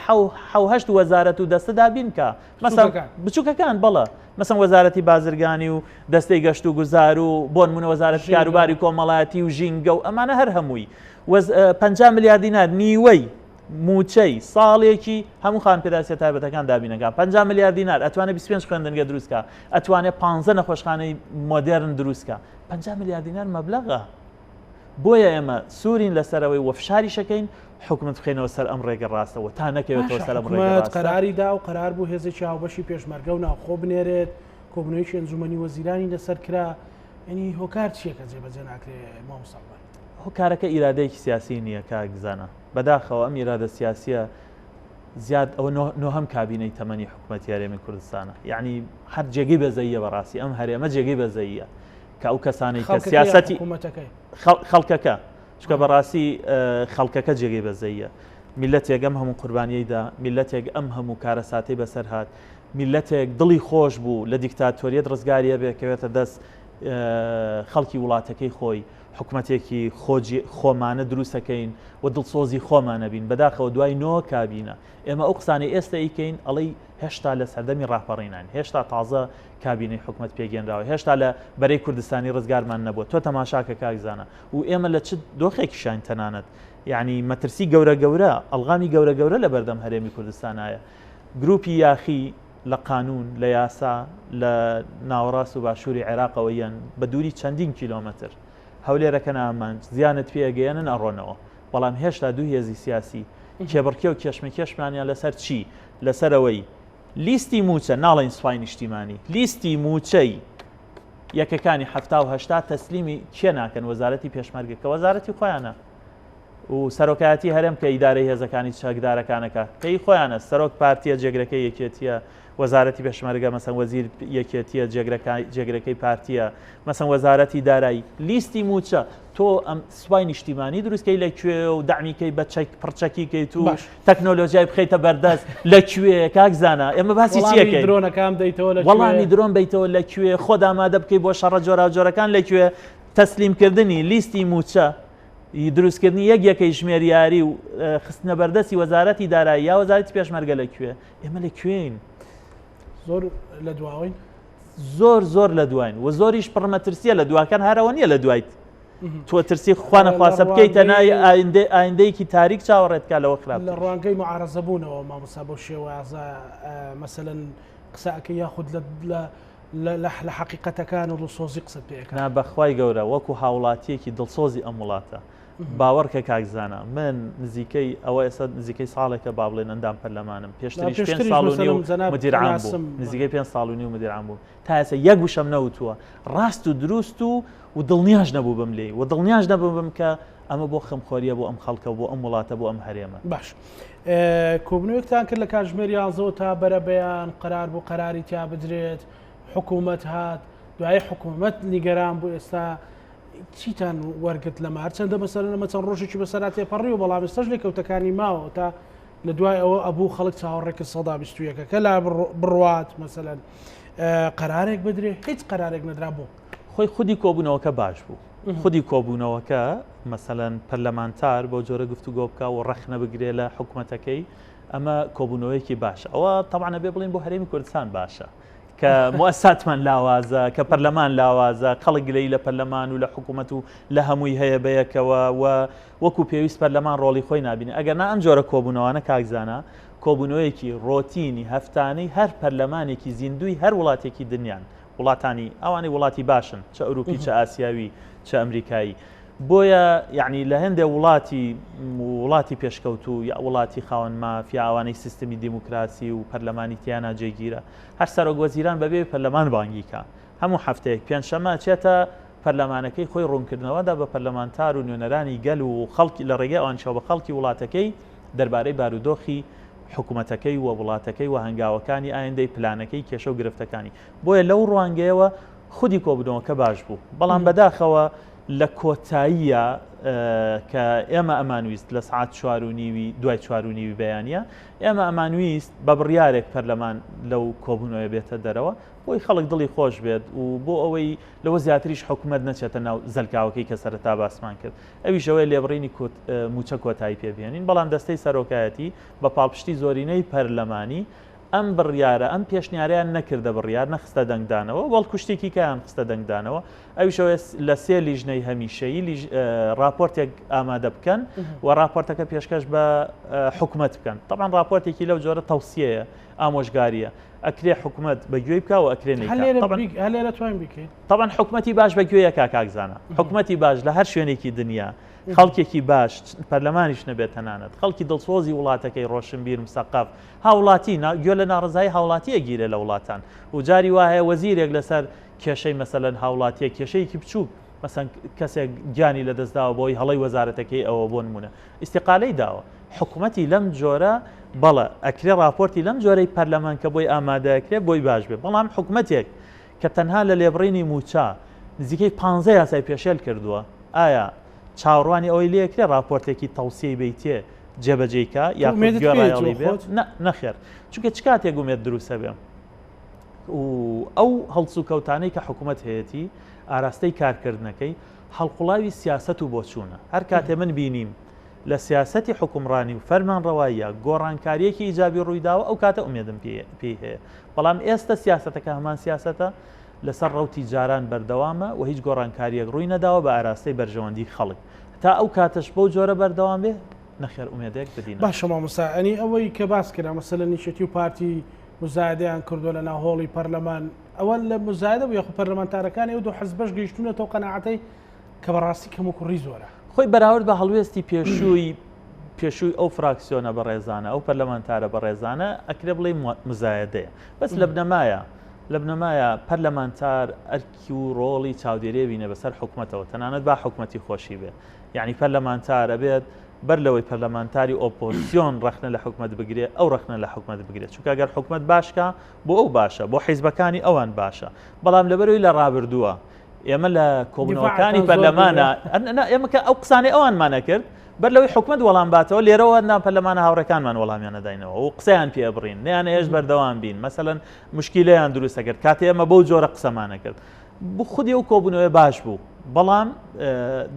حەو هەشت وەزارەت و دەستە دابین کە مەسەن بچووکەکان، بەڵە مەسەن وەزارەتی بازرگانی و دەستەی گەشت و گوزار و بۆن منە وەزارەتی کاروباری کۆمەڵایەتی و ژینگە و ئەمانە هەر هەمووی. 50 ملیار دینار نیوەی موچەی ساڵێکی هەموو خان پێداویستیە تایبەتەکان دابینەکە. 50 ملیار دینار ئەتوانێت 25 خوێندنگە دروستکە، ئەتوانێت 15 نەخۆشخانەی مۆدێرن دروستکە. 50 ملیار دینار مەبلەغە. بۆیە ئێمە سوورین لەسەرەوەی وە فشاریشەکەین حکومت بخەینەوە سەر ئەم ڕێگە ڕاستەوە تا نەکەوێتەوە سەر ئەم ڕێگە ڕاستە. قەراری دا و قەرار بوو هێزێکی هاوبەشی پێشمەرگە و ناوخۆ بنێرێت، کۆبوونەوەیەکی ئەنجومەنی وەزیرانی لەسەر کرا، یعنی هۆکار چییە کە جێبەجێ ناکرێ مامۆستا عومەر؟ هۆکارەکە ئیرادەیەکی سیاسی نییە کاک زانا، بەداخەوە ئەم ئیرادە سیاسیە زیاد ئەوە نۆهەم کابینەی تەمەنی حکوومەتی هەرێمی کوردستانە، یعنی هەر جێگەی بەزەییە بەڕاستی ئەم هەرێمە جێگەی بەزەییە کە ئەو کەسانەی کە سیاسەتی خەڵکەکە، چونکە بەڕاستی خەڵکەکە جێگەی بەزەییە. میلەتێک ئەم هەموو قوربانیەیدا، میلەتێک ئەم هەموو کارەساتەی بەسەر هات، میلەتێک دڵی خۆش بوو لە دیکتاتۆریەت ڕزگاریە بێ کەوێتە دەست خەڵکی وڵاتەکەی خۆی، حکومەتێکی خۆمانە دروستەکەین و دڵسۆزی خۆمانە بین. بەداخەوە دوای نۆ کابینە ئێمە ئەو قسانەی ئێستا ئیکەین ئەڵێی هێشتا لە سەردەمی ڕاپەڕینان، هێشتا تازە کابینەی حکومەت پێگەنراوە، هێشتا لە بەرەی کوردستانی ڕزگارمان نەبووە. تۆ تەماشاکە کاک زانا و ئێمە لە چ دۆخێکیشاین، تەنانەت یعنی مەترسی گەورە گەورە، ئەلغامی گەورە گەورە لە بەردەم هەرێمی کوردستانایە. گروپی یاخی لە قانون لە یاسا لە ناوەڕاست و باشووری عێراقەوە یەن بە دووری چەندین کیلۆمەتر هەولێرەکەن ئامانج، زیانت پێگەیەنن ئەڕۆنەوە. بەڵام هێشتا دوو هێزی سیاسی کێبڕکێ و کێشمەکێشمانیان لەسەر چی؟ لەسەرەوەی لیستی موچە، ناڵێن سوپای نیشتیمانی، لیستی موچەی یەکەکانی 70 و 80 تەسلیمی کێ ناکەن؟ وەزارەتی پێشمەرگە کە وەزارەتی خۆیانە و سەرۆکایەتی هەرێم کە ئیدارەی هێزەکانی چەکدارەکانەکە کەی خۆیانە، سەرۆک پارتیە، جێگرەکەی یەکێتیە. وەزارەتی پێشمەرگە مەسەن وەزیر یەکێتیە جێگرەکەی پارتیە مەسەن وەزارەتی دارایی لیستی موچە تۆ ئەم سوپای نیشتیمانی دروستکەی لە کوێ و دەعمیکەی بە چەک پڕچەکی کەیت و تەکنۆلۆژیای بخەیتە بەردەست لە کوێ کاک زانا ئێمە باسی چیەکەی درۆنەکان دەیتەوە لە وەڵامی درۆن بیتەوە لە کوێ خۆت ئامادە بکەی بۆ شەڕە جۆراوجۆرەکان لە کوێ تەسلیمکردنی لیستی موچە دروستکردنی یەک یەکەی ژمێریاری و خستنە بەردەستی وەزارەتی دارایی یا وەزارەتی پێشمەرگە لە کوێ ئێمە لە کوێین زۆر لە دواوین زۆر زۆر لە دواین و زۆریش پڕمەترسیە لە دواکان هەرەوە نییە لە دوایت تۆ ترسی خوانە خواسە بکەیتە ناوی ئایندەیەکی تاریک چاوەڕێت کا لەوە خراپ لە ڕوانگەی معارەزە بوونەوە مامۆستا بەو شێوازە مەسەلەن قسەکە یاخود لە لە حەقیقەتەکان و دڵسۆزی قسە پێ نا بەخوای گەورە وەکو هاوڵاتیەکی دڵسۆزی ئەم وڵاتە باوەڕکە کاک زانا من نزیکەی ئەوە ئێستا نزیکەی ساڵێکە با بڵێن ئەندام پەرلەمانم پێشتریش پێنج ساڵ و نیو مدیر عام بووم نزیکەی پێنج ساڵ و نیو مدیر عام بووم تا ئێستا یەک وشەم نەوتووە ڕاست و دروست و و دڵنیاش نەبووبم لێی و دڵنیاش نەبووبم کە ئەمە بۆ خەمخۆریە بۆ ئەم خەڵکە بۆ ئەم وڵاتە بۆ ئەم هەرێمە. باش کۆبنەوەیەکتان کرد لە کاتژمێر یانزەوە تا بەرەبەیان قەرار بوو قەراری تیا بدرێت حکوومەت هات دوایی حکوومەت نیگەران بوو ئێستا چیتان وەرگرت لەمە هەرچەندە مەسەلەن ئەمە چەند ڕۆژێکی بەسەرا تێپەڕی و بەڵام ئێستاش لێکەوتەکانی ماوە تا لە دوای ئەوە ئەبوو خەڵک چاوەڕێ کرد 121ەکە لا بڕوات مەسەلەن قەرارێک بدرێ هیچ قەرارێک نەدرا بۆ خۆی خودی کۆبوونەوەکە باش بوو خودی کۆبوونەوەکە مەسەلەن پەرلەمانتار بۆ جۆرە گفتوگۆ بکە و ڕەخنە بگرێ لە حکوومەتەکەی ئەمە کۆبوونەوەیەکی باشە ئەوە تەبعەن ئەبێ بڵین بۆ هەرێمی کوردستان باشە کە موسساتمان لاوازە، کە پەرلەمان لاوازە، خەڵک گلەیی لە پەرلەمان و لە حکوومەت و لە هەمووی هەیە بەیەکەوە و وەکو پێویست پەرلەمان ڕۆڵی خۆی نابینێ. ئەگەرنا ئەم جۆرە کۆبوونەوانە کاک زانا کۆبوونەوەیەکی ڕۆتینی هەفتانەی هەر پەرلەمانێکی زیندووی هەر وڵاتێکی دنیان، وڵاتانی ئەوانەی وڵاتی باشن چ ئەوروپی چ ئاسیاوی چ ئەمریکایی. بۆیە یەعنی لە هەندێ وڵاتی وڵاتی پێشکەوتوو یا وڵاتی خاوەن ماف یا ئەوانەی سیستمی دیموکراسی و پەرلەمانی تیانا جێگیرە هەر سەرۆک وەزیران بەبێ پەرلەمان بانگی کا هەموو هەفتەیەک پێنجشەممە ئەچێتە پەرلەمانەکەی خۆی ڕوونکردنەوەدا بە پەرلەمانتار و نوێنەرانی گەل و خەڵکی لە ڕێگەی ئەوانیشەوە بە خەڵکی وڵاتەکەی دەربارەی بارودۆخی حکومەتەکەی و وڵاتەکەی و هەنگاوەکانی ئایندەی پلانەکەی کێشە و گرفتەکانی بۆیە لەو ڕوانگەیەوە خودی کۆبوونەوەکە باش بوو بەڵام بەداخەوە لە کۆتاییە کە ئێمە ئەمانویست لە سعات چوار و نیوی دوای چوار و نیوی بەیانە ئێمە ئەمانویست بە بڕیارێک پەرلەمان لەو کۆبوونەوەی بێتە دەرەوە بۆی خەڵک دڵی خۆش بێت و بۆ ئەوەی لەوە زیاتریش حکوومەت نەچێتە ناو زەلکاوەکەی کە سەرەتا باسمان کرد ئەویشەوەی لێبڕینی موچە کۆتایی پێبهێنین بەڵام دەستەی سەرۆکایەتی بە پاڵپشتی زۆرینەی پەرلەمانی ئەم بڕیارە، ئەم پێشنیارەیان نەکردە بڕیار، نەخستە دەنگدانەوە، بەڵکو شتێکی کەیان خستە دەنگدانەوە، ئەویش ئەوەیە لە سێ لیژنەی هەمیشەیی ڕاپۆرتێک ئامادە بکەن و ڕاپۆرتەکە پێشکەش بە حکومەت بکەن. تەبعەن ڕاپۆرتێکی لەو جۆرە تەوسیەیە، ئامۆژگارییە، ئەکرێ حکومەت بە گوێی بکا و ئەکرێ نەیکا. هەر لێرە توانین بیکەین. تەبعەن حکومەتی باش بە گوێی ئەکا کاک زانا. حکومەتی باش لە هەر شوێنێکی دنیا خەڵکێکی باش، پەرلەمانیش نەبێت تەنانەت، خەڵکی دڵسۆزی وڵاتەکەی، ڕۆشنبیر، مسەقەف، هاوڵاتی، گوێ لە ناڕەزایی هاوڵاتی ئەگیرێ لە وڵاتان و جاری وا هەیە وەزیرێک لەسەر کێشەی مەسەلەن هاوڵاتیەک، کێشەیەکی بچووک، مەسەن کەسێک گیانی لەدەست داوە بەهۆی هەڵەی وەزارەتەکەی ئەوە بۆ نموونە ئیستیقالەی داوە. حکومەتی لەم جۆرە بەڵێ ئەکرێ ڕاپۆرتی لەم جۆرەی پەرلەمان کە بۆی ئامادە ئەکرێ بۆی باش بێ، بەڵام حکومەتێک کە تەنها لە لێبڕینی مووچە نزیکەی پانزە یاسای پێشێل کردووە، ئایا چاوەڕوانی ئەوەی لێکرێ ڕاپۆرتێکی تەوسیەی بەیتێ جێبەجێی کا یاخود ئومێدت پێیەتی گوێڕایەڵی بێت؟ خۆت؟ نا نەخێر چونکە چ کاتێک ئومێد دروستە بێ و ئەو هەڵسوکەوتانەی کە حکوومەت هەیەتی ئاراستەی کارکردنەکەی هەڵقوڵاوی سیاسەت و بۆچوونە هەر کاتێ من بینیم لە سیاسەتی حوکمڕانی و فەرمانڕەواییە گۆڕانکارییەکی ئیجابی ڕوویداوە ئەو کاتە ئومێدم پێی هەیە بەڵام ئێستە سیاسەتەکە هەمان سیاسەتە لەسەر ڕەوتی جاران بەردەوامە و هیچ گۆڕانکارییەک ڕووی نەداوە بە ئاراستەی بەرژەوەندی خەڵک تا ئەو کاتەش بەو جۆرە بەردەوام بێ نەخێر ئومێدێک بدی ناکرێت. باشە مامۆستا ئەنی ئەوەی کە باس کرا مەسەلەن یەکێتی و پارتی مزایدەیان کردووە لە ناو هۆڵی پەرلەمان ئەوە لە مزایدە بوو یاخود پەرلەمانتارەکانی ئەو دوو حزبەش گەیشتوونەتەوە قەناعەتەی کە بەڕاستی کەموکوڕی زۆرە. خۆی بەراورد بە هەڵوێستی پێشووی پێشووی ئەو فراکسیۆنە بەڕێزانە ئەو پەرلەمانتارە بەڕێزانە ئەکرێ بڵێی مزایەدەیە بەس لە بنەمایە لە بنەمایە پەرلەمانتار ئەرکی و ڕۆڵی چاودێری بینە بەسەر حکومەتەوە تەنانەت با حکومەتی خۆشی بێ یعنی پەرلەمانتار ئەبێت بەر لەوەی پەرلەمانتاری ئۆپۆزسیۆن ڕەخنە لە حکومەت بگرێ ئەو ڕەخنە لە حکومەت بگرێت چونکە گەر حکومەت باشکە بۆ ئەو باشە بۆ حیزبەکانی ئەوان باشە بەڵام لەبەرەوەی لە ڕابردووە ئێمە لە کۆبوونەوەکانی پەرلەمانە ئێمە کە ئەو قسانەی ئەوانمانە کرد بەر لەوەی حکومەت وەڵام باتەوە لێرەوە نام پەرلەمانە هاوڕێکانمان وەڵامیان نەداینەوە و قسەیان پێ بڕین نیانە هێش بەردەوام بین مەسەەن مشکیلەیان دروستە کرد کاتێ ئێمە بەو جۆرە قسەمانە کرد خودی ئەو کۆبوونەوەی باش بوو بەڵام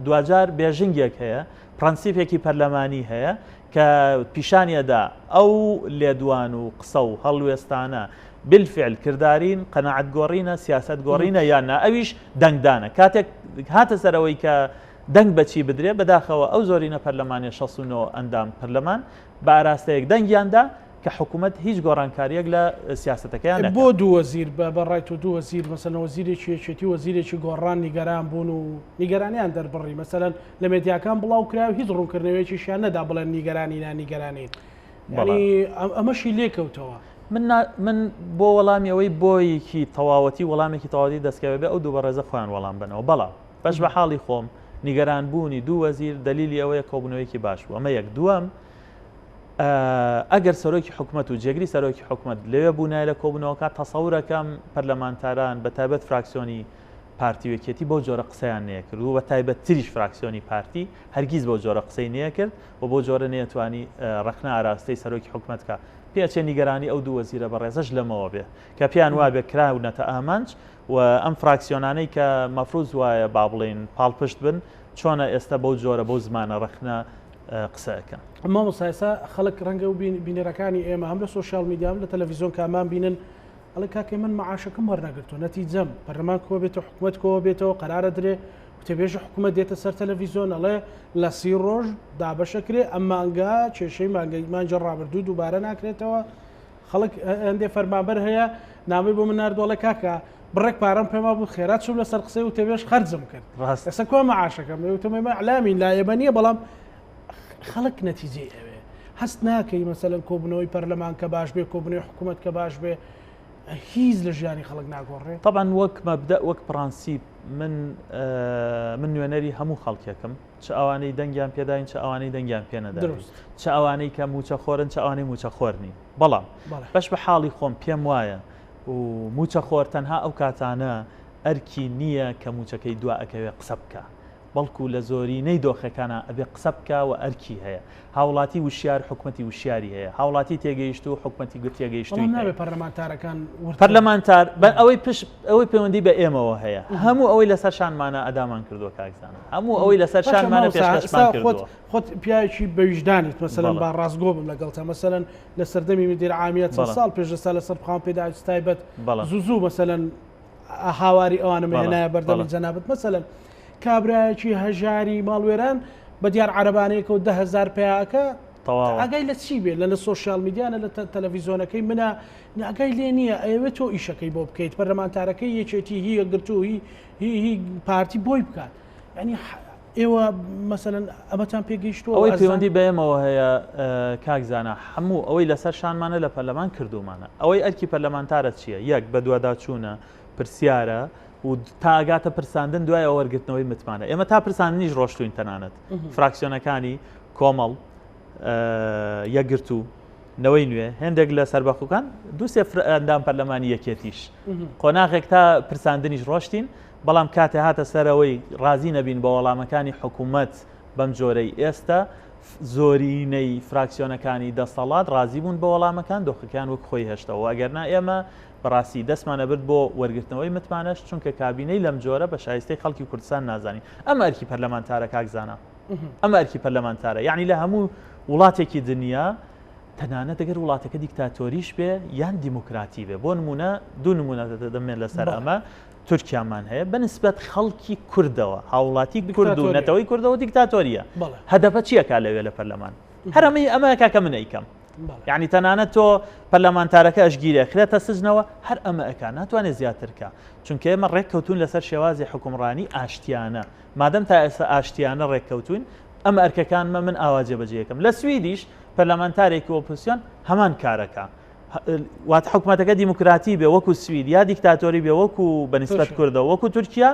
دواجار بێژنگێک هەیە پرەنسیپێکی پەرلەمانی هەیە کە پیشانی ئەدا ئەو لێدوان و قسە و هەڵوێستانە بالفعل کردارین، قەناعەت گۆڕینە، سیاسەت گۆڕینە یان نا، ئەویش دەنگدانە. کاتێک هاتە سەر ئەوەی کە دەنگ بە چی بدرێ، بەداخەوە ئەو زۆرینە پەرلەمانیە 69 ئەندام پەرلەمان بە ئاراستەیەک دەنگیان دا کە حکوومەت هیچ گۆڕانکارییەک لە سیاسەتەکەیان نەکات. بۆ دوو وەزیر بە ڕای تۆ دوو وەزیر مەسەلەن وەزیرێکی یەکێتی و وەزیرێکی گۆڕان نیگەران بوون و نیگەرانیان دەربڕی مەسەلەن لە مێدیاکان بڵاو کرا و هیچ ڕوونکردنەوەیەکیشیان نەدا بڵێن نیگەرانی نا نیگەرانین یانی ئەمەشی لێکەوتەوە. من من بۆ وەڵامی ئەوەی بۆیەکی تەواوەتی وەڵامێکی تەواوەتی دەستکەوێ بێ ئەو دوو بەڕێزە خۆیان وەڵام بەنەوە بەڵام بەش بە حاڵی خۆم نیگەران بوونی دوو وەزیر دەلیلی ئەوەیە کۆبوونەوەیەکی باش بوو ئەمە یەک دووەم ئەگەر سەرۆکی حکومەت و جێگری سەرۆکی حکومەت لەوێ بوونایە لە کۆبوونەوەکە تەسەورەکەم پەرلەمانتاران بە تایبەت فراکسیۆنی پارتی و یەکێتی بەو جۆرە قسەیان نەیەکرد و بە تایبەتتریش فراکسیۆنی پارتی هەرگیز بەو جۆرە قسەی نەیەکرد و بەو جۆرە نەیەتوانی ڕەخنە ئاراستەی سەرۆکی حکومەت بکا. پێئەچێ نیگەرانی ئەو دوو وەزیرە بەڕێزەش لەمەوە بێ کە پێیان وابێ کراونەتە ئامانج و ئەم فراکسیۆنانەی کە مەفروز وایە با بڵێین پاڵپشت بن چۆنە ئێستا بەو جۆرە بەو زمانە ڕەخنە قسە ئەکەن. مامۆستا ئێستا خەڵک ڕەنگە و بینەرەکانی ئێمە هەم لە سۆشیال میدیا هەم لە تەلەڤیزیۆن کامان بینن ئەڵێ کاکە من مەعاشەکەم وەرنەگرتووە نەتیجەم پەرلەمان کۆ بێتەوە حکوومەت کۆ بێتەوە قەرارە درێ وتەبێژی حکوومەت دێتە سەر تەلەڤیزیۆن ئەڵێ لە سی ڕۆژ دابەشەکرێ ئەم مانگە کێشەی مانگەی مانگی ڕابردوو دووبارە ناکرێتەوە خەڵک هەندێ فەرمانبەر هەیە نامەی بۆ من ناردووە ئەڵێ کاکە بڕێک پارەم پێما بوو خێرا چووم لەسەر قسەی وتەبێژ خەرجم کرد ڕاست ئێستا کوا مەعاشەکەم وتم ئێمە ئیعلامین لا ئێمە نییە بەڵام خەڵک نەتیجەی ئەوێ هەست ناکەی مەسەلەن کۆبوونەوەی پەرلەمان کە باش بێ کۆبوونەوەی حکوومەت کە باش بێ هیچ لە ژیانی خەڵک ناگۆڕێ؟ تەبعەن وەک مەبدەئ وەک پڕەنسیپ من من نوێنەری هەموو خەڵکێکم چ ئەوانەی دەنگیان پێداین چ ئەوانەی دەنگیان پێ نەداین دروست. چ ئەوانەی کە مووچەخۆرن چ ئەوانەی مووچەخۆر نین بەڵام بەڵێ. بەش بە حاڵی خۆم پێم وایە و مووچەخۆر تەنها ئەو کاتانە ئەرکی نییە کە مووچەکەی دوا ئەکەوێ قسە بکا بەڵکو لە زۆرینەی دۆخەکانا ئەبێ قسە بکا و ئەرکی هەیە. هاوڵاتی وشیار حکومەتی وشیاری هەیە. هاوڵاتی تێگەیشتوو حکومەتی تێگەیشتووی بەڵام هەیە. نابێ پەرلەمانتارەکان وردتر بن. پەرلەمانتار بە ئەوەی پش ئەوەی پەیوەندی بە ئێمەوە هەیە هەموو ئەوەی لەسەر شانمانە ئەدامان کردووە کاک زانا. هەموو ئەوەی لەسەر باشە شانمانە مامۆستا پێشکەشمان ئێستا خۆت کردووە. خۆت پیاوێکی بەویژدانیت مەسەلەن بەڵێ. با ڕاستگۆ بم لەگەڵتا مەسەلەن لە سەردەمی مدیر عامیە چەند بەڵێ. ساڵ پێش ئێستا لەسەر خاوەن پێداویستی تایبەت بەڵێ. زوو زوو مەسەلەن هاواری ئەوانم هێنایە بەردەمی جەنابت مەسەلەن کابرایەکی هەژاری ماڵوێران بە دیار عربانەیەکەوە دههزار پیاکە ئاگای لە چی بێ لە لە سۆشیال میدیانە لە تەلەڤیزیۆنەکەی منە ئاگای لێ نییە ئەوێت تۆ ئیشەکەی بۆ بکەیت پەرلەمانتارەکەی یەکێتی هی یەکگرتوو هی هی پارتی بۆی بکات ینی ئێوە مەسەلەن ئەمەتان پێگەیشتووە ئەوەی پەیوەندی بە ئێمەوە هەیە کاک زانا هەموو ئەوەی لەسەر شانمانە لە پەرلەمان کردومانە ئەوەی ئەرکی پەرلەمانتارە چییە یەک بەدواداچوونە پرسیارە و تا ئەگاتە پرساندن دوای ئەوە وەرگرتنەوەی متمانە ئێمە تا پرساندنیش ڕۆشتوین تەنانەت فراکسیۆنەکانی کۆمەڵ یەکگرتوو نەوەی نوێ هێندێک لە سەربەخۆکان دوو سێ ئەندام پەرلەمانی یەکێتیش قۆناغێک تا پرساندنیش ڕۆشتین بەڵام کاتێ هاتە سەرەوەی ڕازی نەبین بە وەڵامەکانی حکوومەت بەم جۆرەی ئێستا زۆرینەی فراکسیۆنەکانی دەسەڵات ڕازی بوون بە وەڵامەکان دۆخەکەیان وەک خۆی هێشتەوە ئەگەرنا ئێمە بەڕاستی دەستمان ئەبرد بۆ وەرگرتنەوەی متمانەش چونکە کابینەی لەم جۆرە بە شایستەی خەڵکی کوردستان نازانین ئەمە ئەرکی پەرلەمانتارە کاک زانا ئەمە ئەرکی پەرلەمانتارە یعنی لە هەموو وڵاتێکی دنیا تەنانەت ئەگەر وڵاتەکە دیکتاتۆریش بێ یان دیموکراتی بێ بۆ نمونە دوو نمونە دەدەمێن لەسەر ئەمە تورکیامان هەیە بەنسبەت خەڵکی کوردەوە هاوڵاتی کورد و نەتەوەی کوردەوە دیکتاتۆریە هەدەپە چیەکە لەوێ لە پەرلەمان هەرەمەی ئەمە کاکە من ئەیکەم یعنی تەنانەت تۆ پەرلەمانتارەکە ئەشگیرێ خرێتە سجنەوە هەر ئەمە ئەک ناتوانێت زیاترکە چونکە ئێمە ڕێککەوتون لەسەر شێوازی حکومڕانی ئاشتیانە مادەم تا ئێستا ئاشتیانە ڕێککەوتوین ئەم ئەرکەکانمە من ئاوا جێبەجێکەم لە سویدیش پەرلەمانتارێکی ئۆپۆزسیۆن هەمان کارەکە وات حکوومەتەکە دیموکراتی بێ وەکو سوید یا دیکتاتۆری بێ وەکو بەنسبەت کوردەوە وەکو تورکیا.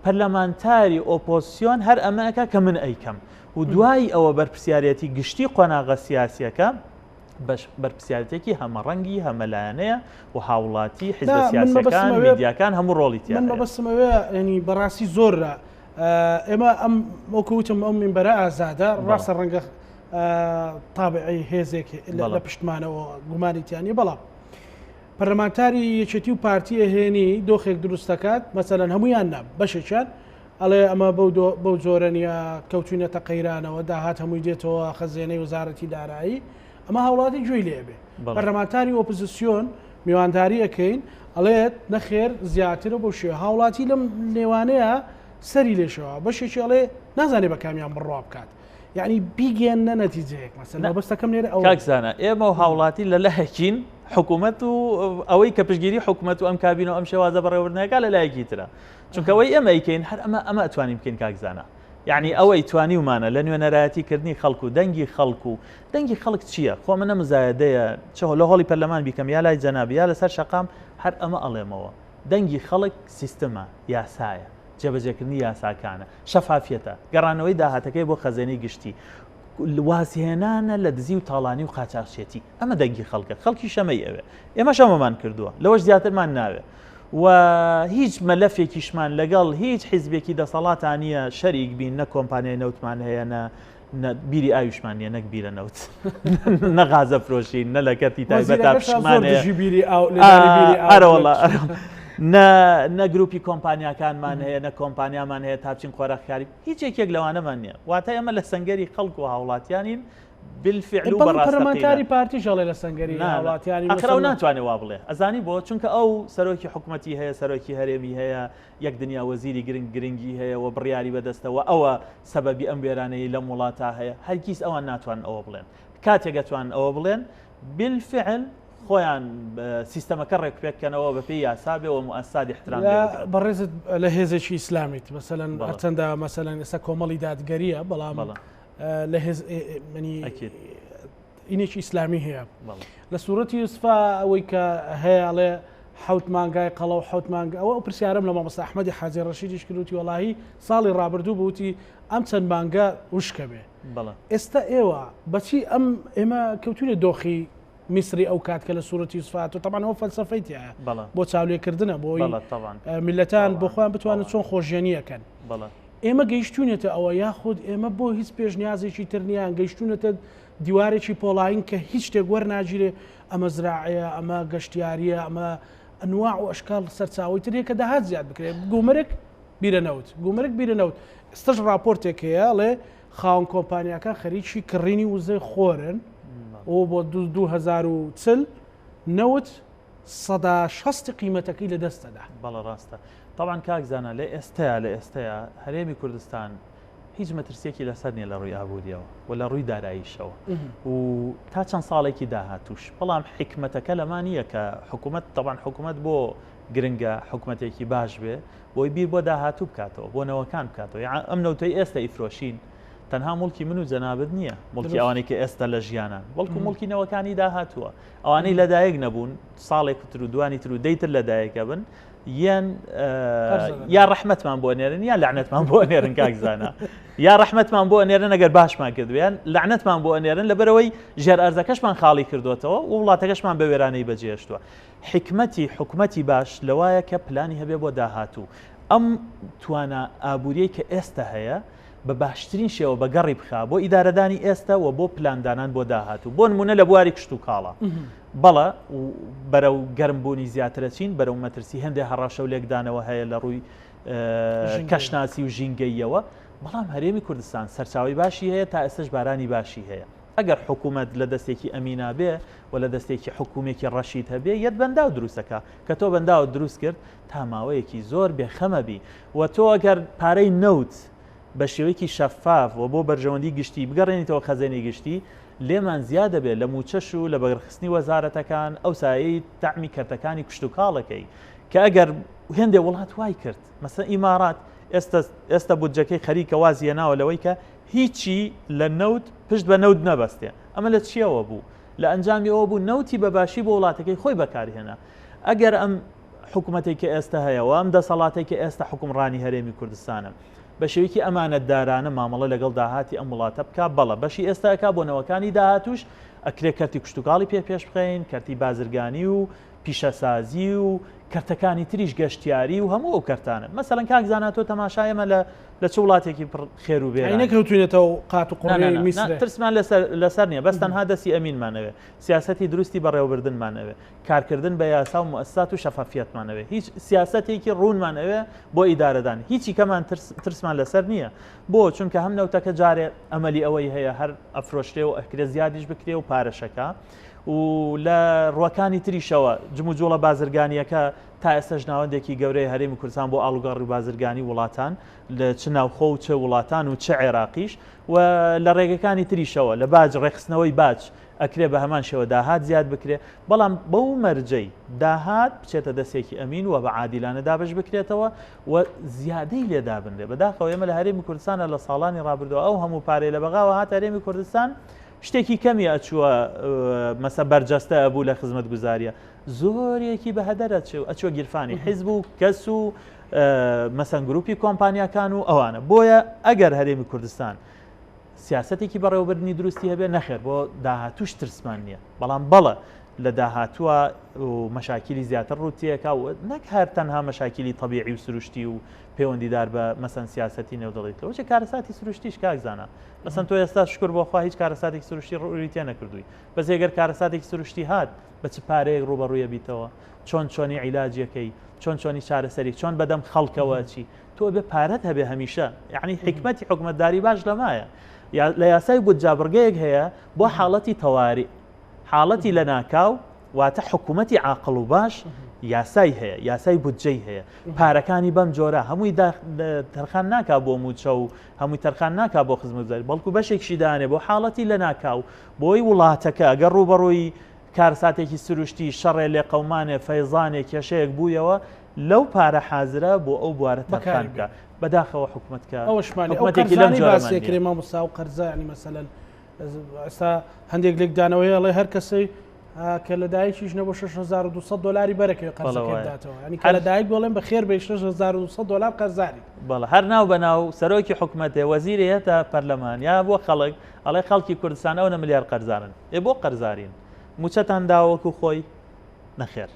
پەرلەمانتاری ئۆپۆزسیۆن هەر ئەمە ئەکا کە من ئەیکەم و دوای ئەوە بەرپرسیارێتی گشتی قۆناغە سیاسیەکە بەرپرسیارێتێکی هەمەڕەنگی هەمەلایەنەیە و هاوڵاتی حیزبە سیاسیەکان میدیاکان هەموو ڕۆڵی تیا من مەبەستم ئەوەیە ینی بەڕاستی زۆر ئێمە ئەم وەکو وتم ئەم مینبەرە ئازادە ڕاستە ڕەنگە تابعی هێزێک لە پشتمانەوە گومانی تیانە بەڵام پەرلەمانتاری یەکێتی و پارتی ئەهێنی دۆخێک دروست دەکات مەسەلەن هەمویان نا بەشێکیان ئەڵێ ئەمە بەو جۆرە نییە کەوتوینەتە قەیرانەوە داهات هەمووی دێتەوە خەزێنەی وەزارەتی دارایی ئەمە هاوڵاتی گوێی لێ بێ پەرلەمانتاری ئۆپزسیۆن میوانداری ئەەکەین ئەڵێت نەخێر زیاترە بۆ شێ هاوڵاتی لەم نێوانەیە سەری لێشەوە بەشێکی ئەڵێ نازانێ بە کامیان بڕوا بکات یعنی بیگەێنە نەتیجەیەک مەسەلەن مەبەستەکەم لێرە ئەوە کاک زانا ئێمە و هاوڵاتی لە لایەکین حکوومەت و ئەوەی کە پشتگیری حکوومەت و ئەم کابینە و ئەم شێوازە بەڕێوەبردنەکە لە لایەکی ترە چونکە ئەوەی ئێمە ئەیکەین هەر ئەمە ئەمە ئەتوانین بکەین کاک زانا یعنی ئەوەی توانیومانە لە نوێنەرایەتی کردنی خەڵک و دەنگی خەڵک و دەنگی خەڵک چییە خۆ ئەمە نە مزایەدەیە چ لە هۆڵی پەرلەمان بیکەم یا لای جەنابی یا لەسەر شەقام هەر ئەمە ئەڵێمەوە دەنگی خەڵک سیستمە یاسایە جێبەجێکردنی یاساکانە شەفافیەتە، گەڕانەوەی داهاتەکەی بۆ خەزێنەی گشتی، وازهێنانە لە دزی و تاڵانی و قاچاخچێتی، ئەمە دەنگی خەڵکە، خەڵکیش ئەمەی ئەوێ، ئێمەش ئەمەمان کردووە، لەوەش زیاترمان ناوێ و هیچ مەلەفێکیشمان لەگەڵ هیچ حیزبێکی دەسەڵاتا نییە شەریک بین، نە کۆمپانیای نەوتمان هەیە، نە نە بیری ئاویشمان نییە، نەک بیرە نەوت، نە غازە فرۆشین، نە لە کەرتی تایبەتا پشکمان هەیە. ئەرەوەڵا نە نە گروپی کۆمپانیاکانمان هەیە، نە کۆمپانیامان هەیە تا بچین قۆرخکاری، هیچ یەکێک لەوانەمان نییە. واتە ئێمە لە سەنگەری خەڵک و هاوڵاتیانین بالفعل و بەڕاستەقینە. پەرلەمانتاری پارتیش ئەڵێ لە سەنگەری هاوڵاتیانی. ئاخر ئەو ناتوانێ وا بڵێ، ئەزانی بۆ؟ چونکە ئەو سەرۆکی حکومەتی هەیە، سەرۆکی هەرێمی هەیە، یەک دنیا وەزیری گرنگ گرنگی هەیە و بڕیاری بەدەستە و ئەوە سەبەبی ئەم وێرانەیەی لەم وڵاتە هەیە، هەرگیز ئەوان ناتوانن ئەوە بڵێن. کاتێک ئەتوانن ئەوە بڵێن بالفعل خۆیان سیستەمەکە ڕێکوپێک کەنەوە بەپێی یاسا بێ و موئەسسات ئیحترام لێ بگرن. بەڕێزت لە هێزێکی ئیسلامیت مەسەلەن هەرچەندە مەسەلەن ئێستا کۆمەڵی دادگەریە بەڵام لە هێز منی ئینێکی ئیسلامی هەیە لە سوورەتی یوسفا ئەوەی کە هەیە ئەڵێ حوت مانگای قەڵە و حوت مانگ ئەوە ئەو پرسیارم لە مامۆستا ئەحمەدی حاجی ڕەشیدیش کردوتی وەڵاهی ساڵی ڕابردوو بوتی ئەم چەند مانگە وشکە بێ ئێستا ئێوە بەچی ئەم ئێمە کەوتونە دۆخی میسری ئەو کات کە لە سوورەتی یوسفات و تەمان ئەوە فەلسەفەی تایە بۆ چاولێکردنە بۆی میلەتان بۆ خۆیان بتوانن چۆن خۆژیەنیەکەن ئێمە گەیشتونێتە ئەوە یاخود ئێمە بۆ هیچ پێشنیازێکی تر نییان گەیشتونەتە دیوارێکی پۆڵایین کە هیچ شتێک وەرناگیرێ، ئەمە زراعەیە، ئەمە گەشتیارییە، ئەمە ئەنواع و ئەشکال سەرچاوەی تر هەیە کە داهات زیاد بکرێت. گومرگ بیرە نەوت، گومرگ بیرە نەوت. ئێستاش ڕاپۆرتێک هەیە ئەڵێ خاوەن کۆمپانیاکان خەریکی کڕینی وزەی خۆرن و بۆ 2040 نەوت 60% قیمەتەکەی لەدەست دەدا. بەڵێ ڕاستە. تەبعەن کاک زانا لە ئێستەیا لە ئێستەیا هەرێمی کوردستان هیچ مەترسیەکی لەسەر نیە لە ڕووی ئابووریەوە و لە ڕووی داراییشەوە و تا چەند ساڵێکی داهاتوش بەڵام حکمتەکە لەما نییە کە حکوومەت تەبان حکوومەت بۆ گرنگە حکوومەتێکی باش بێ بۆی بیر بۆ داهاتوو بکاتەوە بۆ نەوەکان بکاتەوە یان ئەم نەوتەی ئێستا ئیفرۆشین تەنها مڵکی من و جەنابت نییە مڵکی ئەوانەی کە ئێستا لە ژیانان بەڵکو مڵکی نەوەکانی داهاتووە ئەوانەی لەدایک نەبوون ساڵێک تر و دوانی تر و دەیتر لەدایکە بن یان یا ڕەحمەتمان بۆ نێرن یا لەعنەتمان بۆ نێرن کاک زانا یا ڕەحمەتمان بۆ نێرن ئەگەر باشمان کردویان لەعنەتمان بۆ نێرن لەبەرەوەی ژێر ئەرزەکەشمان خاڵی کردوێتەوە و وڵاتەکەشمان بە وێرانەی بەجێشتووە حکمەتی حکومەتی باش لەوایە کە پلانی هەبێ بۆ داهاتوو ئەم توانا ئابووریەی کە ئێستا هەیە بە باشترین شێوە بە گەڕی بخا بۆ ئیدارەدانی ئێستا و بۆ پلاندانان بۆ داهاتوو بۆ نمونە لە بواری کشت و کاڵا بەڵە بەرەو گەرمبوونی زیاترەچین بەرەو مەترسی هەندێ هەڕەشە و لێکدانەوە هەیە لە ڕووی کەشناسی و ژینگەییەوە بەڵام هەرێمی کوردستان سەرچاوی باشی هەیە تا ئێستش بارانی باشی هەیە ئەگەر حکوومەت لە دەستێکی ئەمینا بێ و لە دەستێکی حکوومێکی ڕەشید هەبێ یەت بەنداو دروستەکە کە تۆ بەنداوت دروست کرد تا ماوەیەکی زۆر بێخەمە بی و تۆ ئەگەر پارەی نەوت بە شێوەیەکی شەفاف و بۆ بەرژەوەندی گشتی بگەڕێنیتەوە خەزێنەی گشتی لێمان زیاد دەبێت لە مووچەش و لە بەگڕخستنی وەزارەتەکان ئەو سایەی تەعمی کەرتەکانی کشتوکاڵەکەی کە ئەگەر هێندێ وڵات وای کرد مەسەن ئیمارات ئێستا ئێستا بودجەکەی خەریکە وازی هێناوە لەوەی کە هیچی لە نەوت پشت بە نەوت نەبەستێ ئەمە لە چیەوە بوو لە ئەنجامی ئەوە بوو نەوتی بە باشی بۆ وڵاتەکەی خۆی بەکارهێنا ئەگەر ئەم حکوومەتێک کە ئێستا هەیە و ئەم دەسەڵاتێک کە ئێستا حکومڕانی هەرێمی کوردستانە بە شێوەیەکی ئەمانەتدارانە مامەڵە لەگەڵ داهاتی ئەم وڵاتە بکا، بەڵێ بەشی ئێستا ئەکا بۆ نەوەکانی داهاتووش ئەکرێ کەرتی کشتوکاڵی پێ پێش بخەین، کەرتی بازرگانی و پیشەسازی و کەرتەکانی تریش گەشتیاری و هەموو ئەو کەرتانە. مەسەلەن کاک زانا تۆ تەماشا ئێمە لە لە چ وڵاتێکی پڕ خێر و بێرانین. ئەی نەکەوتوینەتەوە قات و نا نا قوڕی نا نا میسرێ. ترسمان لەسەر لەسەر نییە بەس تەنها دەستی ئەمینمان ئەوێ، سیاسەتی دروستی بەڕێوەبردنمان ئەوێ، کارکردن بە یاسا و موئەسسات و شەفافیەتمان ئەوێ هیچ سیاسەتێکی ڕوونمان ئەوێ بۆ ئیدارەدان هیچی کەمان ترسمان لەسەر نییە بۆ چونکە هەم نەوتەکە جارێ ئەمەلی ئەوەی هەیە هەر ئەفرۆشرێ و ئەکرێ زیادیش بکرێ و پارەشەکە و لە ڕوەکانی تریشەوە جموجوڵە بازرگانیەکە تا ئێستش ناوەندێکی گەورەی هەرێمی کوردستان بۆ ئاڵوگۆڕی و بازرگانی وڵاتان لە چ ناوخۆ و چ وڵاتان و چ عێراقیش و لە ڕێگەکانی تریشەوە لە باج ڕێکخستنەوەی باج ئەکرێ بە هەمان شێوە داهات زیاد بکرێ، بەڵام بەو مەرجەی داهات بچێتە دەستێکی ئەمین و بە عادیلانە دابەش بکرێتەوە و زیادەی لێ دابنرێ. بەداخەوە ئێمە لە هەرێمی کوردستانە لە ساڵانی ڕابردووە ئەو هەموو پارەی لە بەغاوە هاتە هەرێمی کوردستان شتێکی کەمی ئەچووە مەسە بەرجەستە ئەبوو لە خزمەتگوزاریە زۆرێکی بە هەدەر ئەچێ و ئەچوە گیرفانی حیزب و کەس و مەسەن گروپی کۆمپانیاکان و ئەوانە بۆیە ئەگەر هەرێمی کوردستان سیاسەتێکی بەڕێوەبردنی دروستی هەبێ نەخێر بۆ داهاتووش ترسمان نییە بەڵام بەڵێ لە داهاتووە و مەشاکیلی زیاتر ڕووتیەکە و نەک هەر تەنها مەشاکیلی تەبیعی و سروشتی و پەیوەندیدار بە مەسەن سیاسەتی نێودەوڵەتی لەوەچێ کارەساتی سروشتیش کاک زانا مەسەن تۆ ئێستا شکر بۆ خوا هیچ کارەساتێکی سروشتی ڕووی تێ نەکردووی بەس ئەگەر کارەساتێکی سروشتی هات بە چ پارەیەک ڕووبەڕوویە بیتەوە چۆن چۆنی عیلاجیەکەی چۆن چۆنی چارەسەری چۆن بەدەم خەڵکەوە چی تۆ ئەبێ پارەت هەبێ هەمیشە یعنی حکمەتی حکومەتداری باش لەمایە لە یاسای بودجا بڕگەیەک هەیە بۆ حاڵەتی تەواری حاڵەتی لەناکاو واتە حکوومەتی عاقڵ و باش یاسای هەیە یاسای بودجەی هەیە پارەکانی بەم جۆرە هەمووی تەرخان ناکا بۆ موچە و هەمووی تەرخان ناکا بۆ خزمەتگوزاری بەڵکو بەشێکشی دانێ بۆ حاڵەتی لەناکاو بۆی وڵاتەکە ئەگەر ڕووبەڕووی کارساتێکی سروشتی شەڕێ لێقەومانێ فەیزانێ کێشەیەک بوویەوە لەو پارە حازرە بۆ ئەو بوارە تەرخان بکا بەداخەوە حکومەت کە ئەوەشمان ئەو حکومەتێکی لەم قەرزانەی جۆرەمان باسی نییە. ئەکرێ مامۆستا ئەو قەرزە یعنی مەسەلەن ئێستا هەندێک لێکدانەوەی ئەڵێ هەر کەسەی کە لە دایکیش نەبوو 6200 دلاری بەرەکەوێ بەڵێ قەرزەکەی وایە. بداتەوە یعنی کە هەر لە دایک بڵێن بە خێر بێ 6200 دلار قەرزاری بەڵێ هەر ناو بە ناو سەرۆکی حکومەتێ وەزیرێ هێتە پەرلەمان یا بۆ خەڵک ئەڵێ خەڵکی کوردستان ئەونە ملیار قەرزارن ئێ بۆ قەرزارین موچەتان داوە وەکو خۆی نەخێر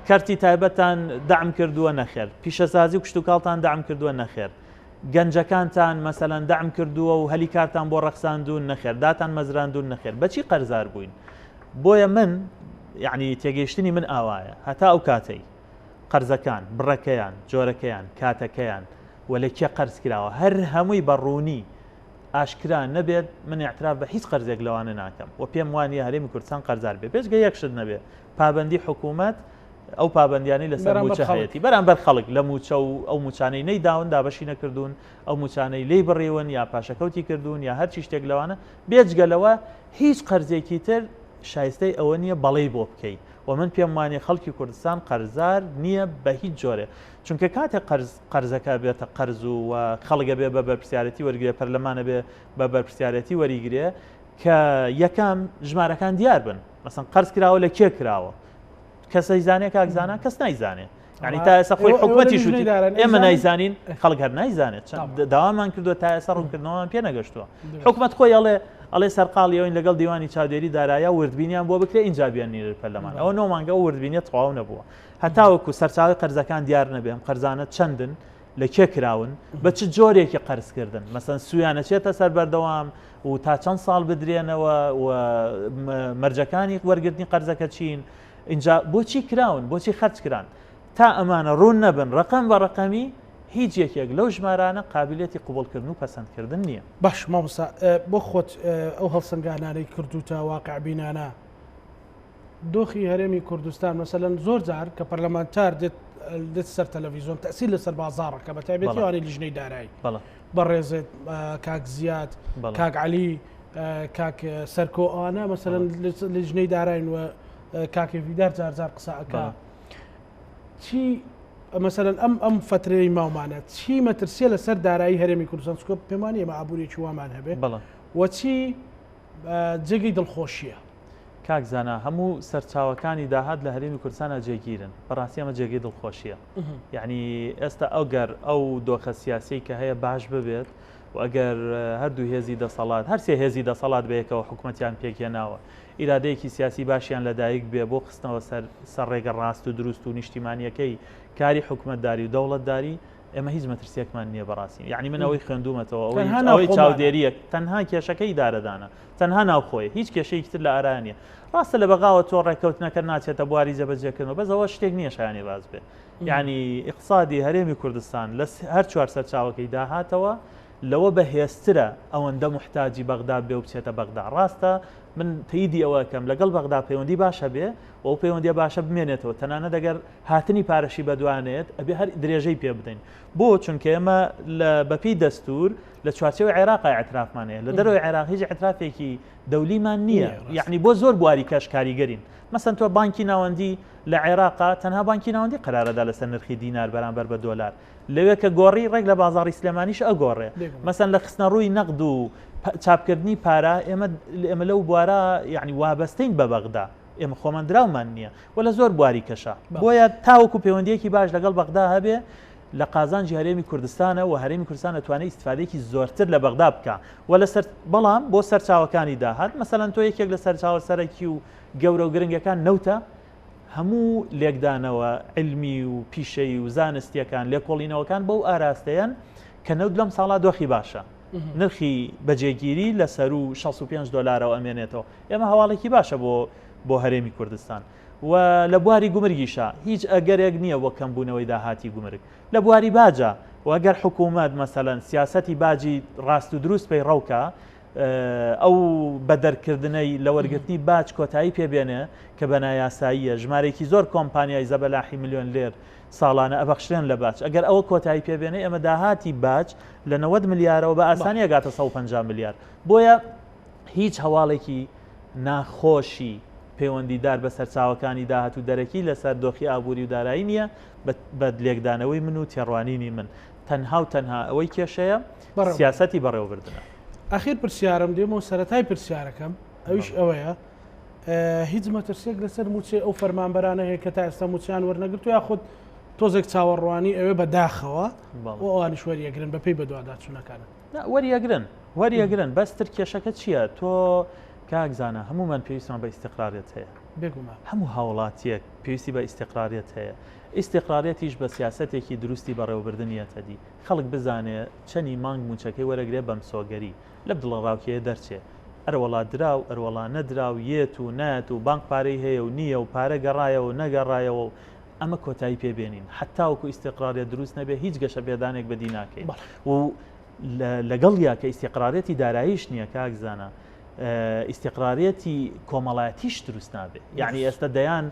کەرتی تایبەتتان دەعم کردووە نەخێر پیشەسازی و کشتوکاڵتان دەعم کردووە نەخێر گەنجەکانتان مەسەلەن دەعم کردووە و هەلی کارتان بۆ ڕەخساندوون نەخێر داتان مەزراندوون نەخێر بەچی قەرزار بووین بۆیە من یعنی تێگەیشتنی من ئاوایە هەتا ئەو کاتەی قەرزەکان بڕەکەیان جۆرەکەیان کاتەکەیان و لە کێ قەرز کراوە هەر هەمووی بە ڕوونی ئاشکرا نەبێت من اعتراف بە هیچ قەرزێک لەوانە ناکەم و پێم وانە هەرێمی کوردستان قەرزار بێ بێجگە یەک شت نەبێ پابەندی حکوومەت ئەو پابەندیانەی لەسەر مووچە هەیەتی بەرامبەر خەڵک لە مووچە و ئەو مووچانەی نەیداون دابەشی نەکردوون ئەو مووچانەی لێی بڕیون یا پاشەکەوتی کردوون یا هەرچی شتێک لەوانە بێجگە لەوە هیچ قەرزێکی تر شایستەی ئەوە نییە بەڵێی بۆ بکەی و من پێم وانیە خەڵکی کوردستان قەرزار نییە بە هیچ جۆرێ چونکە کاتێک قەرز قەرزەکە بێتە قەرز و خەڵک ئەبێ بە بەرپرسیارەتی وەرگێ پەرلەمانە بێ بە بەرپرسیارەتی وەریگرێ کە یەکەم ژمارەکان دیار بن مەسەن قەرز کراوە لە کێ کراوە کەس ئەیزانێ کاک زانا کەس نایزانێ یعنی تا ئێستا خۆی حکومەتی شوتی ئێمە نایزانین خەڵک هەر نایزانێت چەند داوامان کردووە تا ئێستا ڕوونکردنەوەمان پێ نەگەشتووە حکومەت خۆی ئەڵێ ئەڵێ سەرقاڵی ئەوین لەگەڵ دیوانی چاودێری دارایە وردبینیان بۆ بکرێ ئینجا بیان نێرە پەرلەمان ئەوە نۆ مانگە ئەو وردبینیە تەواو نەبووە هەتاوەکو سەرچاوی قەرزەکان دیار نەبێ ئەم قەرزانە چەندن لە کێ کراون بە چ جۆرێکی قەرزکردن مەسەن سویانە چێتە سەر بەردەوام و تا چەند ساڵ بدرێنەوە و مەرجەکانی وەرگرتنی قەرزەکە چین اینجا بۆچی کراون بۆچی خەرج کران تا ئەمانە ڕوون نەبن ڕقم بە ڕقەمی هیچ یەکێک لەو ژمارانە قابلێتی قوبڵکردن و پەسەندکردن نییە. باش مامۆستا بۆ خۆت ئەو هەڵسەنگانانەی کردوتە واقع بینانە دۆخی هەرێمی کوردستان مەسەلەن زۆر جار کە پەرلەمانتار دێت دێت سەر تەلەڤیزیۆن تەسیر لەسەر بازاڕەکە بە تایبەتی ئەوانەی لیژنەی دارایی بەڕێزت کاک زیاد کاک عەلی کاک سەرکۆ ئەوانە مەسەلەن لیژنەی داراین و کاک هێڤیدار جار جار قسە ئەکا چی مەسەلەن ئەم ئەم فترەی ماومانە چی مەترسیە لەسەر دارایی هەرێمی کوردستان چونکە پێمانی ئێمە ئابووریەکی وامان هەبێ و چی جێگەی دڵخۆشیە. کاک زانا هەموو سەرچاوەکانی داهات لە هەرێمی کوردستانا جێگیرن، بەڕاستی ئەمە جێگەی دڵخۆشییە. یەعنی ئێستا ئەگەر ئەو دۆخە سیاسیەی کە هەیە باش ببێت و ئەگەر هەردوو هێزی دەسەڵات هەر سێ هێزی دەسەڵات بەیەکەوە حکومەتیان پێکهێناوە ئیرادەیەکی سیاسی باشیان لەدایک بێ بۆ خستنەوە سەر سەر ڕێگە ڕاست و دروست و نیشتیمانیەکەی کاری حکومەتداری و دەوڵەتداری ئێمە هیچ مەترسیەکمان نییە بەڕاستی یعنی من ئەوەی خوێندومەتەوە ئەوەی ئەوەی چاودێریەک تەنها کێشەکە ئیدارەدانە تەنها ناوخۆیە هیچ کێشەیەکی تر لە ئارا نییە ڕاستە لە بەغاوە تۆ ڕێککەوتنەکە ناچێتە بواری جێبەجێکردنەوە بەس ئەوە شتێک نییە شایانی باس بێ یعنی ئیقتصادی هەرێمی کوردستان لە هەر چوار سەرچاوەکەی داهاتەوە لەوە بەهێزترە ئەوەندە محتاجی بەغدا بێ و بچێتە بەغدا ڕاستە من تەیدی ئەوەکەم لەگەڵ بەغدا پەیوەندی باشە بێ و ئەو پەیوەندیە باشە بمێنێتەوە تەنانەت ئەگەر هاتنی پارەشی بەدوانێت ئەبێ هەر درێژەی پێ بدەین بۆ چونکە ئێمە لە بەپی دەستور لە چوارچێوەی عێراقا ئیعترافمان هەیە لە دەرەوەی عێراق هیچ ئیعترافێکی دەولیمان نییە یعنی بۆ زۆر بواری کەش کاریگەرین مەسەن تۆ بانکی ناوەندی لە عێراقا تەنها بانکی ناوەندی قەرارەدا لەسەر نرخی دینار بەرامبەر بە دۆلار لەوێ کە گۆڕی ڕێک لە بازاڕی سلێمانیش ئەگۆڕێ مەسەن لە خستنەڕووی نەقد و چاپکردنی پارە ئێمە ئێمە لەو بوارە یعنی وابەستەین بە بەغدا ئێمە خۆمان دراومان نییە و لە زۆر بواری کەشە بۆیە تاوەکو پەیوەندیەکی باش لەگەڵ بەغدا هەبێ لە قازانجی هەرێمی کوردستانە و هەرێمی کوردستان ئەتوانێت ئیستفادەیەکی زۆرتر لە بەغدا بکا و لەسەر بەڵام بۆ سەرچاوەکانی داهات مەسەلەن تۆ یەکێک لە سەرچاوە سەرەکی و گەورە و گرنگەکان نەوتە هەموو لێکدانەوە علمی و پیشەی و زانستیەکان لێکۆڵینەوەکان بەو ئاراستەیەن کە نەوت لەم ساڵا دۆخی باشە نرخی بەجێگیری لە سەرو 65 دلارەوە ئەمێنێتەوە ئێمە هەواڵێکی باشە بۆ بۆ هەرێمی کوردستان و لە بواری گومرگیشا هیچ ئەگەرێک نییە بۆ کەمبوونەوەی داهاتی گومرگ. لە بواری باجا و ئەگەر حکوومەت مەسەلەن سیاسەتی باجی ڕاست و دروست پەیڕەو کا، ئەو بەدەرکردنەی لە وەرگرتنی باج کۆتایی پێ بێنێ کە بە نایاساییە، ژمارەیەکی زۆر کۆمپانیای زەبەلاحی ملیۆن لێر ساڵانە ئەبەخشرێن لە باج. ئەگەر ئەوە کۆتایی پێ بێنێ ئێمە داهاتی باج لە 90 ملیارەوە بە ئاسانی ئەگاتە 150 ملیار. بۆیە هیچ هەواڵێکی ناخۆشی پەیوەندیدار بە سەرچاوەکانی داهات و دەرەکی لەسەر دۆخی ئابووری و دارایی نییە بە لێکدانەوەی من و تێڕوانینی من تەنها و تەنها ئەوەی کێشەیە سیاسەتی بەڕێوەبردنە. ئەخیر پرسیارم دێمەوە سەرەتای پرسیارەکەم ئەویش ئەوەیە هیچ مەترسیەک لەسەر مووچەی ئەو فەرمانبەرانە هەیە کە تا ئێستا مووچەیان وەرنەگرتووە یاخود تۆزێک چاوەڕوانی ئەوێ بە داخەوە و ئەوانیش وەریەگرن بەپێی بەدواداچوونەکانت؟ نا وەریەگرن وەریەگرن بەس تر کێشەکە چییە تۆ کاک زانا هەموومان پێویستمان بە ئیستقراریەت هەیە بێگومان هەموو هاوڵاتیەک پێویستی بە ئیستقراریەت هەیە ئیستقراریەتیش بە سیاسەتێکی دروستی بەڕێوەبردن یەتە دی خەڵک بزانێ چەنی مانگ موچەکەی وەرەگرێ بەمسۆگەری لەم دڵەڕاوکێیە دەرچێ ئەرەوەڵا دراو ئەروەڵا نەدراو یێت و نایەت و بانق پارەی هەیە و نییە و پارە گەڕایەوە و نەگەڕایەوە و ئەمە کۆتایی پێ بێنین حتاوەکو ئیستقراریەت دروست نەبێ هیچ گەشەپێدانێک بەدی ناکەین و لەگەڵیا کە ئیستیقراریەتی داراییش نییە کاک زانا ئیستیقراریەتی کۆمەڵایەتیش دروست نابێ یعنی ئێستا دەیان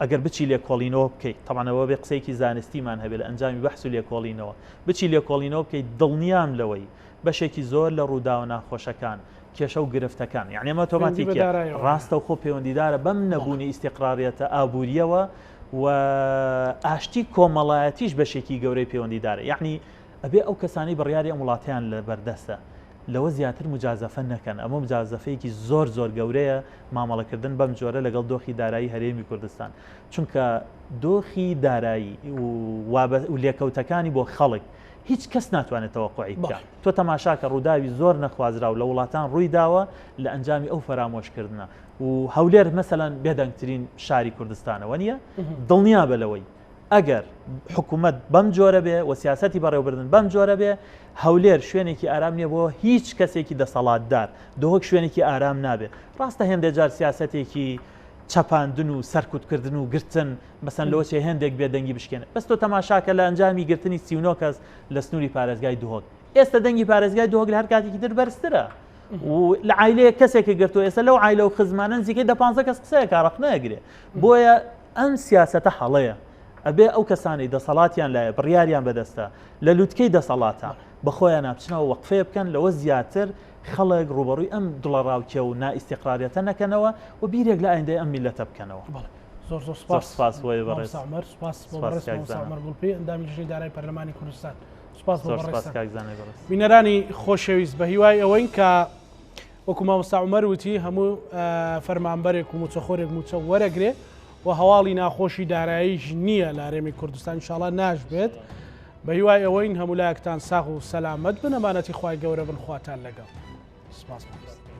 ئەگەر بچی لێکۆڵینەوە بکەیت تەمانەوە بێ قسەیەکی زانستیمان هەبێت لە ئەنجامی بەحس و لێکۆڵینەوە بچی لێکۆڵینەوە بکەیت دڵنیام لەوەی بەشێکی زۆر لە ڕووداوە ناخۆشەکان کێشە و گرفتەکان یعنی ئەمە ئۆتۆماتیکیە ڕاستەوخۆ پەیوەندیدارە بەم نەبوونی ئیستیقراریەتە ئابووریەوە و ئاشتی کۆمەڵایەتیش بەشێکی گەورەی پەیوەندیدارە یعنی ئەبێ ئەو کەسانەی بڕیاری ئەم وڵاتەیان لە بەردەستە لەوە زیاتر مجازەفە نەکەن، ئەمە مجازەفەیەکی زۆر زۆر گەورەیە مامەڵەکردن بەم جۆرە لەگەڵ دۆخی دارایی هەرێمی کوردستان، چونکە دۆخی دارایی و لێکەوتەکانی بۆ خەڵک هیچ کەس ناتوانێت تەوەقوعی بکات. تۆ تەماشاکە ڕووداوی زۆر نەخوازراو لە وڵاتان ڕووی داوە لە ئەنجامی ئەو فەرامۆشکردنە و هەولێر مەسەلەن بێدەنگترین شاری کوردستانە وەنیە؟ دڵنیابە لەوەی ئەگەر حکوومەت بەم جۆرە بێ و سیاسەتی بەڕێوەبردن بەم جۆرە بێ، هەولێر شوێنێکی ئارام نییە بۆ هیچ کەسێکی دەسەڵاتدار، دهۆک شوێنێکی ئارام نابێ. ڕاستە هێندێ جار سیاسەتێکی چەپاندن و سەرکوتکردن و گرتن مەسەن لەوە چێ هێندێک بێدەنگی بشکێنێ، بەس تۆ تەماشاکە لە ئەنجامی گرتنی 39 کەس لە سنووری پارێزگای دهۆک، ئێستە دەنگی پارێزگای دهۆک لە هەر کاتێکی تر بەرزترە و لە عایلەیەک کەسێکی گرتووە، ئێستا لەو عایلە و خزمانە نزیکەی دە پانزە کەس قسەیەکا ڕەخنە ئەگرێ. بۆیە ئەم سیاسەتە هەڵەیە. ئەبێ ئەو کەسانەی دەسەڵاتیان لایە، بڕیاریان بەدەستە، لە لوتکەی دەسەڵاتە، بە خۆیانا بچنەوە وەقفەیە بکەن، لەوە زیاتر خەڵک ڕووبەڕووی ئەم دڵەڕاوکێ و نائیستیقراریەتە نەکەنەوە و بیرێک لە ئایندەی ئەم میللەتە بکەنەوە. بەڵێ. زۆر زۆر سپاس. زۆر سپاس بۆ ئێوەی بەڕێز. مامۆستا عومەر، سپاس بۆ سپاس بەڕێز کاک مامۆستا زانا. عومەر گوڵپی، ئەندامی لیژنەی دارایی پەرلەمانی کوردستان. سپاس بۆ زۆر سپاس بەڕێزتان. کاک زانای بەڕێز. بینەرانی خۆشەویست بە هیوای ئەوەین کە. وەکو مامۆستا عومەر وتی هەموو فەرمانبەرێک و موچەخۆرێک موچە وەرەگرێ و هەواڵی ناخۆشی داراییش نییە لە هەرێمی کوردستان ئینشاڵا ناش بێت بە هیوای ئەوەین هەموو لایەکتان ساغ و سەلامەت بن ئەمانەتی خوای گەورە بن خواتان لەگەڵ سپاس مامۆستا.